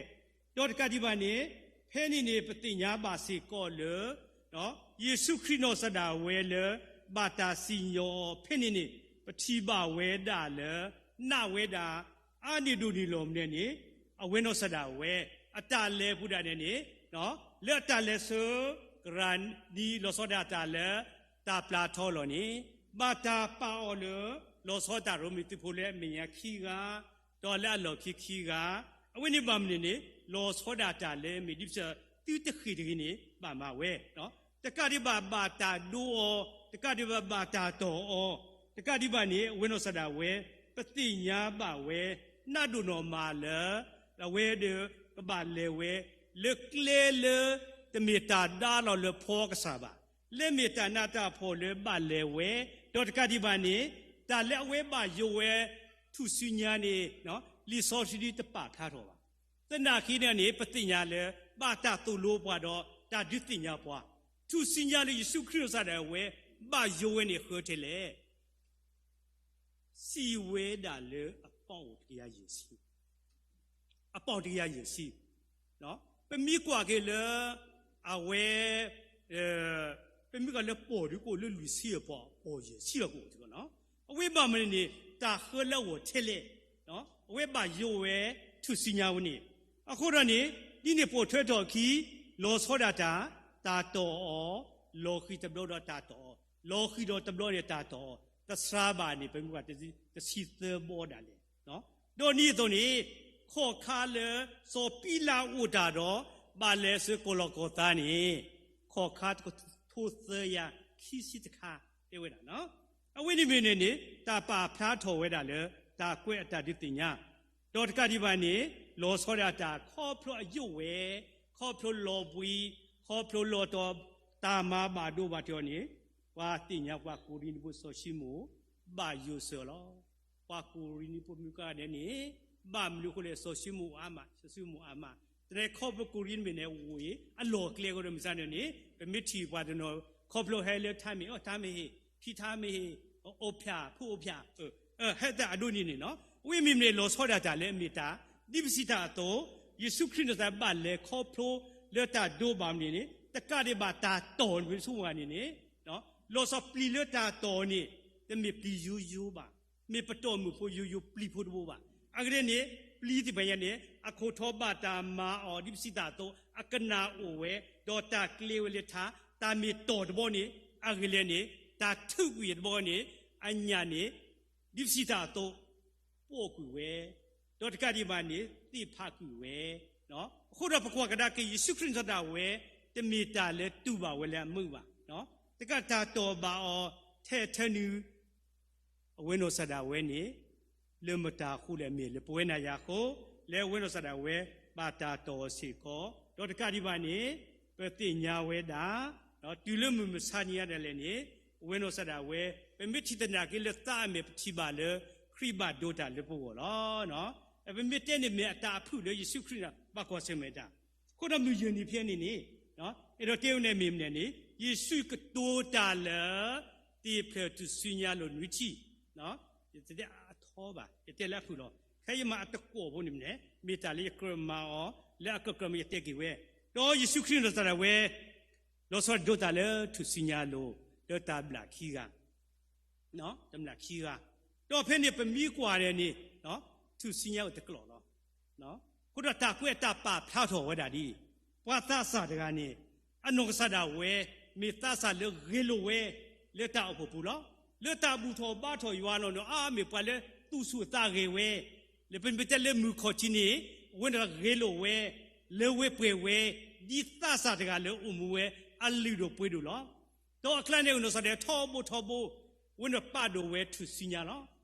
ဒီးတကးဒံးဘၣ်န့ၣ် ဖဲန့ၣ်န့ၣ် ပသ့ၣ်ညါဘၣ်စ့ၢ်ကီးလၢ ယ့ၣ်ၡူးခရံာ်နီၢ်ကစၢ်ဒၣ်ဝဲလၢ ဘၣ်တၢ်စံၣ်ညီၣ်အီၤဖဲန့ၣ်န့ၣ် ပထံၣ်ဘၣ်ဝဲဒၣ်လၢ နၢ်ဝဲဒၣ် အါန့ၢ်ဒိၣ်န့ၢ်လီၤမနုၤန့ၣ်, အဝဲနီၢ်ကစၢ်ဒၣ်ဝဲ အတၢ်လဲၤပူၤဒၣ်န့ၣ်န့ၣ်, လၢအတၢ်လဲၤဆူ ကရၤနံ လီၤဆီဒၣ်တၢ်လၢ တၢ်ပျၢ်ထီလီၤန့ၣ်, ဘၣ်တၢ်ပာ်အီၤလၢ လီၤဆီဒၣ်တၢ်ရိမ့ၤသုးဖိလၢအမဲာ်ညါခံဂၤ, ဒီးလၢအလီၢ်ခံခံဂၤ, အဝဲန့ၣ်ဘၣ်မနုၤန့ၣ် လီၤဆီဒၣ်တၢ်လၢမ့ၢ်ဒ်ပစၢၤ သုတဃ့ၢ်တဂ့ၤန့ၣ် ဘၣ်မၤဝဲ တကးဒံးဘၣ်ဘၣ်တၢ်ဒိအီၤ, တကးဒံးဘၣ်ဘၣ်တၢ်တီၢ်အီၤ, တကးဒံးဘၣ်န့ၣ် အဝဲနီၢ်ကစၢ်ဒၣ်ဝဲ ပသ့ၣ်ညါဘၣ်ဝဲ နၢ်ဒိၣ်နီၢ်မးလၢ အဝဲဒီးကဘၣ်လဲၤဝဲ လၢကျဲလၢ တမ့ၢ်တၢ်ဒါလီၤလၢဖီကစၢ်ဘၣ်, လၢမ့ၢ်တၢ်နးတၢ်ဖှီၣ်လၢဘၣ်လဲၤဝဲ, ဒီးတကးဒံးဘၣ်န့ၣ် တၢ်လၢအဝဲဘၣ်ယိၣ်ဝဲ ထူၣ်စုညါန့ၣ် လံာ်စီဆှံဒ်တပာ်ဖျါထီၣ်ဘၣ်. သနာ်က့န့ၣ်န့ၣ် ပသ့ၣ်ညါလၢ ဘၣ်တၢ်သိၣ်လိပှၤဒီး တၢ်ဒုးသ့ၣ်ညါပှၤ, ထူၣ်စုညါလၢယ့ၣ်ၡူးခရံာ်နီၢ်ကစၢ်ဒၣ်ဝဲ ဘၣ်ယိၣ်ဝဲန့ၣ်ဃၢၤထဲလဲၣ် စံးဝဲဒၣ်လၢအပီၣ်အိၣ်တကယၤယဲၢ်ဆံ, အပီၣ်တကယၤယဲၢ်ဆံ, ပမ့ၢ်ကွၢ်က့ၤလၢ အဝဲ ပမ့ၢ်ကွၢ်လၢပီၣ်ဒုးကအိၣ်လၢလွံၢ်ဆံအပီၣ် ပီၣ်ယဲၢ်ဆံလီၤကအိၣ်, အဝဲဘၣ်မနုၤန့ၣ် တၢ်ဃၢလၢအဂီၢ်ထဲလဲၣ်, အဝဲဘၣ်ယိၣ်ဝဲ ထူၣ်စုညါဝဲန့ၣ်, အဃိဒီးန့ၣ် ဒ်န့ၣ်ပိာ်ထွဲထီၣ်အခံ လီၤဆီဒၣ်တၢ် တၢ်တီၢ်အီၤ, လီၤဃံၤတဘျီဒီးတၢ်တီၢ်အီၤ, လီၤဃံၤဒီးတဘျီန့ၣ်တၢ်တီၢ်အီၤ, တစှၤဘၣ်န့ၣ် ပမ့ၢ်ကွၢ်တဆံသၢဘီဒၣ်လဲာ် ဒီးဒ်န့ၣ်အသိးန့ၣ် ခီၣ်ခါလၢစီၤပံလးအိၣ်တၢ်ဒီး ဘၣ်လဲၤဆူကီၢ်လီၢ်ကီၢ်သါန့ၣ် ခီၣ်ခါတကထိသၢယၤခံဆံတခါ တဲဝဲဒၣ်, အဝဲန့ၣ်မ့ၢ်န့ၣ်န့ၣ် တၢ်ပာ်ဖျါထီၣ်ဝဲဒၣ်လၢ တၢ်ကွဲးအတၢ်ဒုးသ့ၣ်ညါ, ဒီးတကးဒံးဘၣ်န့ၣ် လီၤဆီဒၣ်တၢ်ခီဖျိအယိၣ်ဝဲ, ခီဖျိလီၤဘှံး, ခီဖျိလီၤတီၤ, တၢ်မၤဘၣ်ဒိဘၣ်ထံးအီၤန့ၣ် ပှၤသ့ၣ်ညါပှၤကူၤရ့နံဖိစီၤၡံမိၣ် ဘၣ်ယိၣ်စၢၤလီၤ. ပှၤကူၤရ့နံဖိမုၣ်ကါဒဲးန့ၣ် ဘၣ်မနုၤအဃိလဲၣ် စီၤၡံမိၣ်အါမး, စီၤၡံမိၣ်အါမး, တနံၤခီဖျိကူၤရ့နံမ့ၢ်န့ၣ် ဝံၤအလီၢ်ကျဲကဒီးမုၢ်ဆါန့ၣ်န့ၣ် ပမ့ၢ်ထံၣ်ပှၤတနီၤ ခီဖျိဟဲလၢထါမ့ၢ်အီၣ်ထါမ့ၢ်ဟ့ၣ်, ထံထါမ့ၢ်ဟ့ၣ်, အိၣ်ဖျါ, ဖိအိၣ်ဖျါ, ဟဲတၢ်အဒိန့ၣ်န့ၣ်နီၤ, အဝဲမ့ၢ်မ့ၢ်န့ၣ် လီၤဆီဒၣ်တၢ်လၢအမ့ၢ်တၢ် ဒ်ပစံးတၢ်အသိး, ယ့ၣ်ၡူးခရံာ်နီၢ်ကစၢ်ဘၣ်လဲၤခီဖျိလၢတၢ်ဒိဘၣ်မ့ၢ်န့ၣ်န့ၣ် တကးဒံးဘၣ်တၢ်တီၢ်န့ၣ် ပဆိကမိၣ်န့ၣ်န့ၣ် လီၤဆီပျံၤလၢတၢ်တီၢ်န့ၣ် တမ့ၢ်ပျံၤယိယိဘၣ်, မ့ၢ်ပတီၢ်မုၢ်ဖိယိယိပျံၤဖိတဘိဘၣ်. အဂ့ၢ်န့ၣ် ပျံၤသ့ၣ်တဖၣ်ညါန့ၣ် အခိၣ်ထီၣ်ဘၣ်တၢ်မၤအီၤဒ်ပစံးတၢ်အသိး အကနၣ်အိၣ်ဝဲ, ဒီးတၢ်ကျဲၤဝဲလၢထါ, တၢ်မ့ၢ်တီၢ်တဘီန့ၣ် အဂ့ၢ်လဲၣ်န့ၣ် တၢ်ထုးကွံာ်တဘီန့ၣ် အညၣ်န့ၣ် ဒ်ပစံးတၢ်အသိး ပိာ်ကွံာ်ဝဲ, ဒီးတကးဒံးဘၣ်န့ၣ် သ့ၣ်ဖးကွံာ်ဝဲ. အဃိဒီးပကွၢ်ကဒါက့ၤ ယ့ၣ်ၡူးခရံာ်နီၢ်သးဒၣ်ဝဲ တမ့ၢ်တၢ်လၢတူၢ်ဘၣ်ဝဲလၢအမုာ်ဘၣ်. တကးတၢ်တီၢ်ဘၣ်အီၤထဲထဲနုၤ အဝဲနီၢ်သးဒၣ်ဝဲန့ၣ် လၢမတၤအဃိလဲၣ် မ့ၢ်လၢပဝဲနၤယၤအဃိ, လၢအဝဲနီၢ်သးဒၣ်ဝဲ ဘၣ်တၢ်တီၢ်အီၤစ့ၢ်ကီး, ဒီးတကးဒံးဘၣ်န့ၣ် ပသ့ၣ်ညါဝဲဒၣ် တုၤလၢမုၢ်မဆါနံၤအါဒၣ်လဲာ်န့ၣ် အဝဲနီၢ်သးဒၣ်ဝဲ ပမ့ၢ်ထံၣ်သနာ်က့လၢသးအမဲာ် ပထံၣ်ဘၣ်လၢ ခရံာ်ဘၣ်ဒိတၢ်လၢပဂီၢ်လီၤ. ပမ့ၢ်တဲန့ၣ်မ့ၢ်အတၢ်အဖုၣ်လၢယ့ၣ်ၡူးခရံာ်န့ၣ် ဘၣ်ကွၢ်ဆၢၣ်မဲာ်တၢ်, အဃိဒီးမုၢ်ယဲၢ်နံၤဖဲန့ၣ်န့ၣ် အဲၣ်ဒိးတဲဝဲန့ၣ်မ့ၢ်မနုၤန့ၣ် ယ့ၣ်ၡူးကတိၤတၢ်လၢ သ့ၣ်ဖျၢၣ်ထူၣ်စုညါလိၤနွံထံၣ်, ယတတဲအထီဘၣ် ယတဲလၢအဖုၣ်လီၤ. ခဲအံၤမ့ၢ်အတကွီၢ်ဖိန့ၣ်မ့ၢ်န့ၣ် မ့ၢ်တၢ်လၢယကြၢးမၤအီၤ လၢအကြၢးကြၢးမ့ၢ်ယတဲက့ၤဝဲ, ဒီးယ့ၣ်ၡူးခရံာ်နီၢ်သးဒၣ်ဝဲ လီၤဆီဒၣ်တၢ်ဒိတၢ်လၢထူၣ်စုညါလိၤ လၢတၢ်ဘျၣ်ခံဂၤ တမျၢ်ခံဂၤ, ဒီးဖဲန့ၣ်ပမ့ၢ်ကွၢ်ဒီးန့ၣ် ထူၣ်စုညါအိၣ်တကျိၤလီၤ. အဃိဒီးတၢ်ကွဲးတၢ်ပာ်ဖျါထီၣ်ဝဲဒၣ်ဒ်အံၤ, ပှၤသးစၢ်တဂၤန့ၣ် အနီၢ်ကစၢ်ဒၣ်ဝဲ မ့ၢ်သးစၢ်လၢဂဲၤလိာ်ဝဲ လၢတၢ်အိၣ်ဖှိၣ်ပူၤလီၤ. လၢတၢ်ဘူၣ်ထီၣ်ဘါထီၣ်ယွၤလီၤန့ၣ် အါမ့ၢ်ပှၤလၢသူၣ်ဆူၣ်သးဂဲၤဝဲ, လၢပမ့ၢ်တဲလၢမုၢ်ခီၣ်ထံးန့ၣ် အဝဲန့ၣ်ဂဲၤလိာ်ဝဲ, လၢဝဲပှဲၤဝဲ, ဒ်သးစၢ်တဂၤလၢအိၣ်မူဝဲ အလုၢ်ဒိၣ်ပှ့ၤဒိၣ်လီၤ. ဒီးအကျါန့ၣ် နီၢ်ကစၢ်ဒၣ်ထီဘိထီဘိ အဝဲန့ၣ်ပာ်ဒိၣ်ဝဲထူၣ်စုညါလီၤ.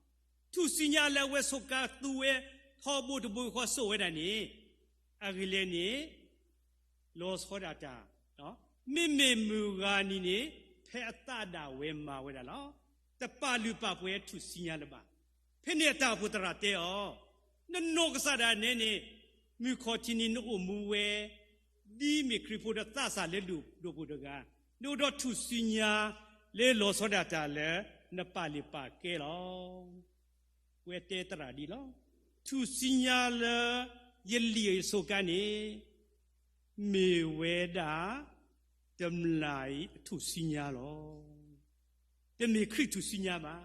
ထူၣ်စုညါလၢအဝဲစူးကါသူဝဲ ထီဘိတဘိဃီစိာ်ဝဲဒၣ်န့ၣ် အဂ့ၢ်လဲၣ်န့ၣ် လီၤဆီဒၣ်တၢ်, မ့မ့ၢ်မုၢ်ဂၤနံၤန့ၣ် ဖဲအသးဒၣ်ဝဲမၤဝဲဒၣ်လီၤ. တပာ်လုၢ်ပာ်ပှ့ၤထူၣ်စုညါလၢၤဘၣ်. ဖဲန့ၣ်အတၢ်အိၣ်ဖှိၣ်သရၣ်တဲအီၤ, နနီၢ်ကစၢ်ဒၣ်နဲန့ၣ် မုၢ်ခီၣ်ထံးန့ၣ်နအိၣ်မူဝဲ ဒ်မ့ၢ်ခရံာ်ဖိဒီးသးစၢ်လၢလုၢ်ဒိၣ်ပှ့ၤဒိၣ်တဂၤ, နအိၣ်ဒီးထူၣ်စုညါ လၢလီၤဆီဒၣ်တၢ်လၢ နပာ်လုၢ်ပာ်ကဲလီၤ. ဝဲတဲသရၣ်ဒ်လီၤ. ထူၣ်စုညါလၢ ယလံၣ်အံၤစူးကါန့ၣ် မ့ၢ်ဝဲဒၣ် တမျၢ်အံၤအထူၣ်စုညါလီၤ. တမ့ၢ်ခရံာ်ထူၣ်စုညါဘၣ်.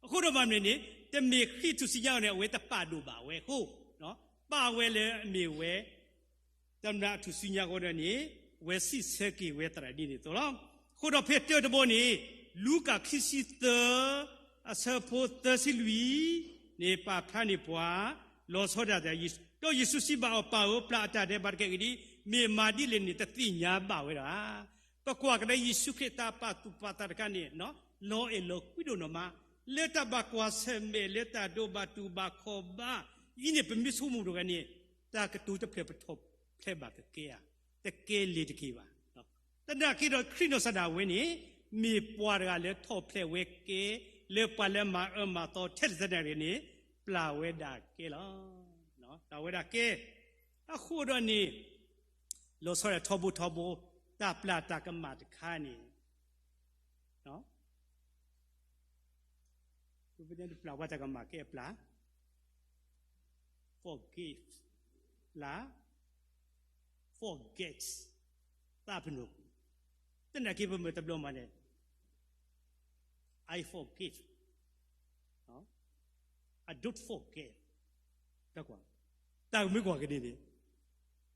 အဃိဒီးဘၣ်မနုၤန့ၣ် တမ့ၢ်ခရံာ်ထူၣ်စုညါအီၤန့ၣ် အဝဲတပာ်ဒိၣ်ဘၣ်ဝဲအဃိ, ပာ်ဝဲလၢအမ့ၢ်ဝဲ တမျၢ်အထူၣ်စုညါအဃိဒီးန့ၣ် အဝဲစံးဆၢက့ၤဝဲသရၣ်ဒ်န့ၣ်အသိးလီၤ. အဃိဒီးဖဲတၢတဘီန့ၣ် လူၤကၣ်ခံဆံသၢ အဆၢဖိသၢဆံလွံၢ်န့ၣ် ပာ်ဖျါန့ၢ်ပှၤ လီၤဆီဒၣ်တၢ် ဒီးယ့ၣ်ၡူးစံးဘၣ်အီၤ, ပၢ်ဧၢ, ပျၢ်အတၢ်ဒဲးဘးတကဲက့ၤဒ် မ့ၢ်မၤဒ်လဲၣ်န့ၣ် တသ့ၣ်ညါဘၣ်ဝဲဒၣ်. ပကွၢ်ကဒါယ့ၣ်ၡူးခရံာ်တၢ်ပာ်သူၣ်ပာ်သးတခါန့ၣ် လီၤအဲၣ်လီၤကွံဒိၣ်နီၢ်မး, လၢတၢ်ဘၣ်ကွၢ်ဆၢၣ်မဲာ်လၢတၢ်ဒိးဘၣ်တူၢ်ဘၣ်ခီၣ်ဘၣ်အံၤန့ၣ် ပမ့ၢ်ဆိကမိၣ်တဂၤန့ၣ် တၢ်ကတိၤတဖျၢၣ်ပထီၣ်ဖျဲးဘၣ်ကကဲဧါ, တကဲလ့ၤတက့ၤဘၣ်. သနာ်က့ဒီးခရံာ်နီၢ်ကစၢ်ဒၣ်ဝဲန့ၣ် မ့ၢ်ပှၤတဂၤလၢထီၣ်ဖျဲးဝဲကဲ လၢပှၤလၢမၤအၢမၤသီထဲတသနာ်က့န့ၣ် ပျၢ်ဝဲဒၣ်ကဲလီၤ. ပျၢ်ဝဲဒၣ်ကဲ အဃိဒီးန့ၣ် လီၤဆီဒၣ်ထီဘိထီဘိ တၢ်ပျၢ်တၢ်ကမၣ်တခါန့ၣ် ပပတဲပျၢ်ဝဲတၢ်ကမၣ်ကဲအပျၢ် forgive လၢ forget သးပ့ၤနီၣ်ကွံာ်, သနာ်က့ပမ့ၢ်တဘျီမးန့ၣ် I forgive, I don't forget, တၢ်ကွၢ်, တၢ်မ့ၢ်ကွၢ်က့ၤန့ၣ်န့ၣ်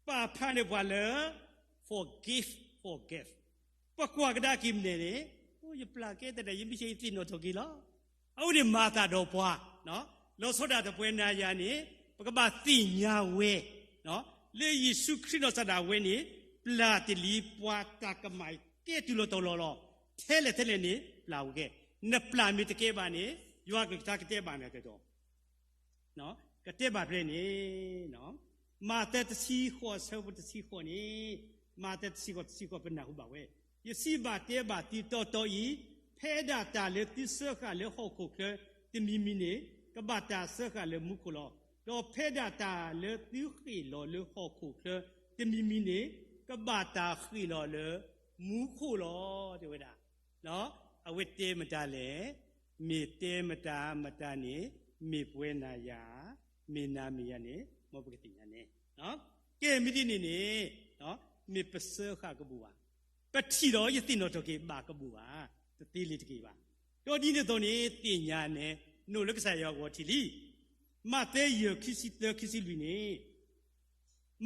ပာ်ဖျါန့ၢ်ပှၤလၢ forgive, forget, ပကွၢ်ကဒါက့ၤမ့ၢ်န့ၣ်န့ၣ် အိ ယပျၢ်ကဲသနာ် ယမ့ၢ်ဆဲးယသ့ၣ်နီၣ်ထီၣ်က့ၤလီၤ. အဝဲန့ၣ်မၤသးဒီးပှၤ လီၤဆီဒၣ်တၢ်ပဝဲနၤယၤန့ၣ် ပကဘၣ်သ့ၣ်ညါဝဲ လၢယ့ၣ်ၡူးခရံာ်နီၢ်ကစၢ်ဒၣ်ဝဲန့ၣ် ပျၢ်တ့ၢ်လံပှၤတၢ်ကမၣ်ကဲတုၤလီၤတီၤလီၤလီၤ. ထဲလဲၣ်ထဲလဲၣ်န့ၣ် ပျၢ်ဝဲကဲ, နပျၢ်မ့ၢ်တကဲဘၣ်န့ၣ် ယွၤကလုၢ်ကထါကတဲဘၣ်နၤတတီၤ ကတဲဘၣ်ဖဲန့ၣ် မးသဲတဆံဃိး အဆၢဖိတဆံဃိးန့ၣ်, မးသဲတဆံဃိး တဆံဃိး ပနၢ်ဟူဘၣ်ဝဲ, ယစံးဘၣ်တဲဘၣ်သုတီတီအံၤ, ဖဲဒၣ်တၢ်လၢသုစၢဃာ်လၢဟီၣ်ခိၣ်ချၢတမံၤမံၤန့ၣ် ကဘၣ်တၢ်စၢဃာ်လၢမူခိၣ်လီၤ. ဒီးဖဲဒၣ်တၢ်လၢသုဃ့ၢ်လီၤလၢဟီၣ်ခိၣ်ချၢတမံၤမံၤန့ၣ် ကဘၣ်တၢ်ဃ့ၢ်လီၤလၢမူခိၣ်လီၤ တဲဝဲဒၣ်. အဝဲတဲမတၤလဲၣ်, မ့ၢ်တဲမတၤမတၤန့ၣ် မ့ၢ်ပဝဲနၤယၤ, မ့ၢ်နၤမ့ၢ်ယၤန့ၣ် မ်ပကသ့ၣ်ညါန့ၣ်, ကဲမ့ၢ်ဒ်န့ၣ်န့ၣ် မ့ၢ်ပစၢဃာ်ကဘူၣ်ဘၣ်, ပထံၣ်ဒီးယသ့ၣ်နီၣ်ထီၣ်က့ၤဘၣ်ကဘူၣ်ဘၣ်, တသ့လ့ၤတက့ၤဘၣ်. ဒီးဒ်န့ၣ်အသိးန့ၣ် သ့ၣ်ညါန့ၣ် နအိၣ်လၢကစၢ်ယွၤအဂီၢ်ထံၣ်လံ. မးသဲယဲၢ် ခံဆံသၢ ခံဆံလွံၢ်န့ၣ်,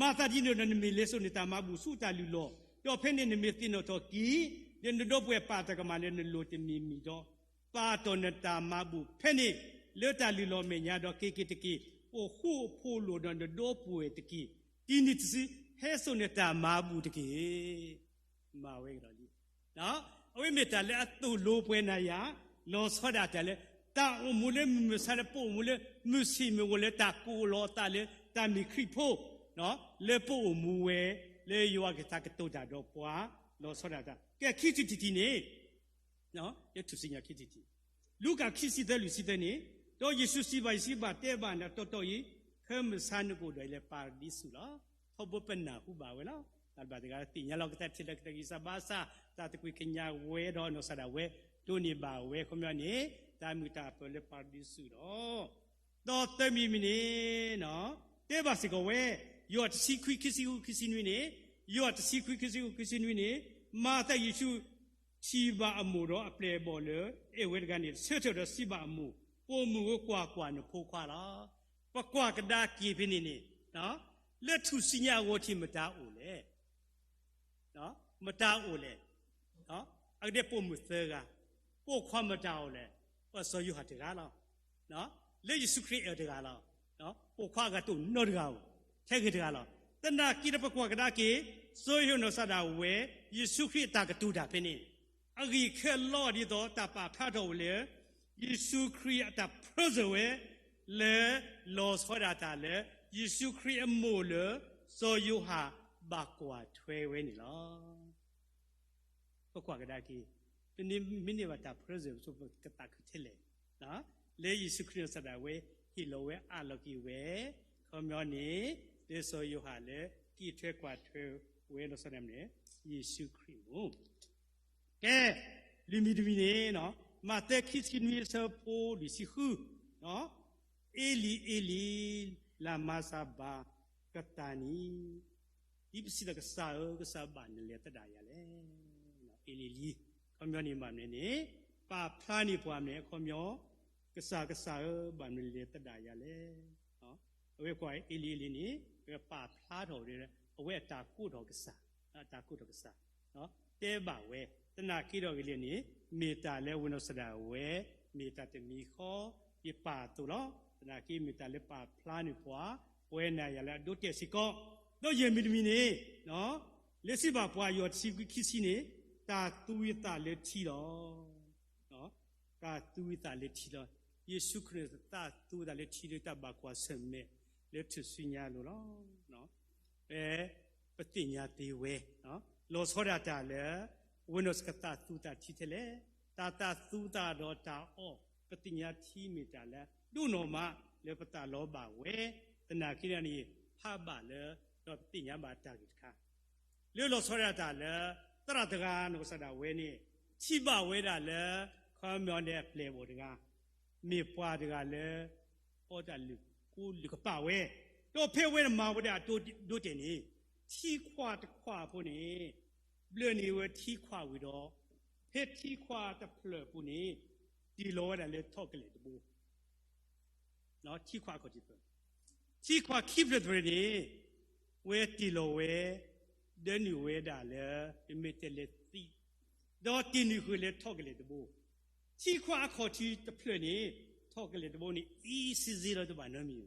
မၤသးဒ်န့ၣ်ဒီး နမ့ၢ်လဲၤစိာ်န့ၢ်တၢ်မၤဘူၣ်ဆူတၢ်လုၢ်လီၢ်, ဒီးဖဲန့ၣ်နမ့ၢ်သ့ၣ်နီၣ်ထီၣ်က့ၤ ဒီးနဒီပုၢ်ဝဲၢ်ပာ်တၢ်ကမၣ်လၢနလိၤတမံၤမံၤဒီး, ပာ်တ့ၢ်နတၢ်မၤဘူၣ်ဖဲန့ၣ် လၢတၢ်လုၢ်လီၢ်မဲာ်ညါဒီး က့ၤက့ၤတက့ၢ်, အိၣ်ဃူအိၣ်ဖိးလိာ်ဒီးနဒီပုၢ်ဝဲၢ်တက့ၢ်. တနံၤတစု ဟဲစိာ်န့ၢ်တၢ်မၤဘူၣ်တက့ၢ်. မၤဝဲကဒီးလံ. အဝဲမ့ၢ်တၢ်လၢအသိၣ်လိပှဲၤနၤယၤ, လီၤဆီဒၣ်တၢ်လၢ တၢ်အိၣ်မူလၢမုၢ်မဆါလၢပအိၣ်မူလၢ မုၢ်ဆ့ၣ်မုၢ်ဂီၤလၢတၢ်ကိးလီၤအသးလၢ တၢ်မ့ၢ်ခရံာ်ဖိ, လၢပအိၣ်မူဝဲ လၢယွၤကထါကတိၤတၢ်ဒီးပှၤ လီၤဆီဒၣ်တၢ်. ကဲ ခံထံၣ်တထံၣ်န့ၣ်, ယထူၣ်စုညါခံထံၣ်တထံၣ်, လူၤကၣ် ခံဆံသၢ လွံၢ်ဆံသၢန့ၣ်, ဒီးယ့ၣ်ၡူးစံးဘၣ်ယၤ, စံးဘၣ်တဲဘၣ်နၤတီတီအံၤ, ခဲမုၢ်ဆါနကအိၣ်ဒီးယၤလၢပၤရဒံစူးလီၤ. ထီဘိပနၢ်ဟူဘၣ်ဝဲလီၤ. တၢ်ဘၣ်တဂၤသ့ၣ်ညါလီၤကတၢၢ်ထံၣ်လၢကတၢၢ်ဂံၢ်စၢ်ဘါစၢ် တၢ်သကွံာ်ကညးဝဲဒီးနီၢ်ကစၢ်ဒၣ်ဝဲ ဒိးန့ၢ်ဘၣ်ဝဲ ခီပညီန့ၣ် တၢ်မုာ်တၢ်ပၢၤလၢပၤရဒံစူးလီၤ. ဒီးသၢမံၤမံၤန့ၣ် တဲဘၣ်စ့ၢ်ကီးဝဲ, ယိၤဟၣ်တဆံခွံ ခံဆံဃု ခံဆံနွံန့ၣ်, ယိၤဟၣ်တဆံခွံ ခံဆံဃု ခံဆံနွံန့ၣ်, မၤသးယ့ၣ်ၡူး ထံၣ်ဘၣ်အမိၢ်ဒီးအပျဲၢ်အဘီၣ်လၢ အဲၣ်ဝဲတဂၤန့ၣ် ဆၢထၢၣ်ဒီးစံးဘၣ်အမိၢ်, ပိာ်မုၣ်ဧၢ, ကွၢ်ကွၢ်, နဖိခွါလီၤ. ပကွၢ်ကဒါက့ၤဖဲန့ၣ်န့ၣ်, လၢထူၣ်စုညါအဂီၢ်ထံးမတၤအိၣ်လဲၣ်. မတၤအိၣ်လဲၣ်. အကဒဲးပိာ်မုၣ်သၢဂၤ, ပိာ်ခွါမတၤအိၣ်လဲၣ်. စီၤယိၤဟၣ်တဂၤလီၤ. လၢယ့ၣ်ၡူးခရံာ်အဲၣ်တဂၤလီၤ. ပိာ်ခွါအဂၤတအိၣ်နီတဂၤဧိၤ, ထဲဂ့ၤတဂၤလီၤ. သနာ်က့ဒီးပကွၢ်ကဒါက့ၤ စီၤယိၤဟၣ်နီၢ်ကစၢ်ဒၣ်ဝဲ ယ့ၣ်ၡူးခရံာ်အတၢ်ကတိၤတၢ်ဖဲန့ၣ်, အဂံၢ်ခဲလီၤဒ်သိးတၢ်ပာ်ဖျါထီၣ်ဝဲလၢ ယ့ၣ်ၡူးခရံာ်အတၢ် present ဝဲ လၢလီၤဆီဒၣ်တၢ်လၢ ယ့ၣ်ၡူးခရံာ်အမိၢ်လၢ စီၤယိၤဟၣ်ဘၣ်ကွၢ်ထွဲဝဲန့ၣ်လီၤ. ပကွၢ်ကဒါက့ၤ, ပမ့ၢ်န့ၢ်ဘၣ်တၢ် present ပကသးခုထဲလဲၣ်, လၢယ့ၣ်ၡူးခရံာ်နီၢ်ကစၢ်ဒၣ်ဝဲ ဟ့ၣ်လီၤဝဲအးလီၤက့ၤဝဲ, ခီပညီန့ၣ် လၢစီၤယိၤဟၣ်လၢ က့ၤထွဲကွၢ်ထွဲဝဲနီၢ်ကစၢ်ဒၣ်မ့ၢ် ယ့ၣ်ၡူးခရံာ်အမိၢ် ကဲ, လွံၢ်မံၤတမံၤန့ၣ်, မးသဲခံဆံနွံ အဆၢဖိလွံၢ်ဆံဃု, အ့လံ, အ့လံ, လမၤစၤဘၤကသၤနံ, ဒ်ပစံးဒီး ကစၢ်ဧၢ, ကစၢ်ဘၣ်နလဲၤသဒၣ်ယၤလဲၣ်. အ့လံလံ, ခီပညီန့ၣ်ဘၣ်မနုၤန့ၣ်, ပာ်ဖျါန့ၢ်ပှၤမနုၤ အခီပညီ, ကစၢ်, ကစၢ်ဧၢ, ဘၣ်မနုၤလဲၤသဒၣ်ယၤလဲၣ်. အဝဲကွၢ်အ့လံလံန့ၣ် ပာ်ဖျါထီၣ်ဝဲ အဝဲအတၢ်ကိးထီၣ်ကစၢ်, အတၢ်ကိးထီၣ်ကစၢ်, တဲဘၣ်ဝဲ, သနာ်က့ဒီးဂ့ၤလံန့ၣ် မ့ၢ်တၢ်လၢအဝဲနီၢ်ကစၢ်ဒၣ်ဝဲ မ့ၢ်တၢ်တမံၤဃီ ယပာ်အသိးလီၤ. သနာ်က့မ့ၢ်တၢ်လၢပာ်ဖျါန့ၢ်ပှၤ ပဝဲနၤယၤလၢအဒိတဲာ်စ့ၢ်ကီး, ဒီးယဲၢ်မံၤတမံၤန့ၣ်, လၢစံးဘၣ်ပှၤယွၤတဆံခွံခံဆံန့ၣ်, တၢ်သူဝဲသးလၢထံလီၤ. တၢ်သူဝဲသးလၢထံလီၤ. ယ့ၣ်ၡူးခရံာ်သးသူဝဲသးလၢထံလၢတၢ်ဘၣ်ကွၢ်ဆၢၣ်မဲာ်လၢထူၣ်စုညါအလိၤလီၤ. ပသ့ၣ်ညါသ့ဝဲ, လီၤဆီဒၣ်တၢ်လၢ အဝဲနီၢ်ကစၢ်ကသးသူသးထံထဲလဲၣ်. တၢ်သးသူသးဒီးတၢ်အီၣ် ပသ့ၣ်ညါထံမ့ၢ်တၢ်လၢဒိၣ်နီၢ်မးလၢပသးလီဘၣ်ဝဲ, သနာ်က့န့ၣ် ဟးဘၣ်လၢ ဒီးပသ့ၣ်ညါဘၣ်တၢ်ဂ့ၢ်တခါ လၢလီၤဆီဒၣ်တၢ်လၢ သရၣ်တဂၤနီၢ်ကစၢ်ဒၣ်ဝဲန့ၣ် ထံၣ်ဘၣ်ဝဲဒၣ်လၢ ခီပညီန့ၣ်အပျဲၢ်အဘီၣ်တဂၤ မ့ၢ်ပှၤတဂၤလၢ အီတၢ်လုၢ်ကိလုၢ်ကပာ်ဝဲ, ဒီးဖဲဝဲမၤဝဲဒၣ်အဒိတဲာ်န့ၣ် ထံခွးတခွးဖိန့ၣ် ဘျၢၣ်န့ၢ်ဝဲထံခွးဝံၤဒီး ဖဲထံခွးတဖျၢၣ်အပူၤန့ၣ် တ့ၢ်လီၤဝဲဒၣ်လၢထီၣ်ကလဲာ်တဘိ ထံခွးအခီၣ်ထံးတဖျၢၣ်, ထံခွးခံဖျၢၣ်တဖျၢၣ်န့ၣ် ဝဲတ့ၢ်လီၤဝဲ ဒၢနုာ်ဝဲဒၣ်လၢ ပမ့ၢ်တဲလၢသံး, ဒီးတ့ၢ်နုာ်ဃုာ်လၢထီၣ်ကလဲာ်တဘိ, ထံခွးအခီၣ်ထံးတဖျၢၣ်န့ၣ် ထီၣ်ကလဲာ်တဘိန့ၣ် အံစ့စ့လီၤတဘၣ်နီ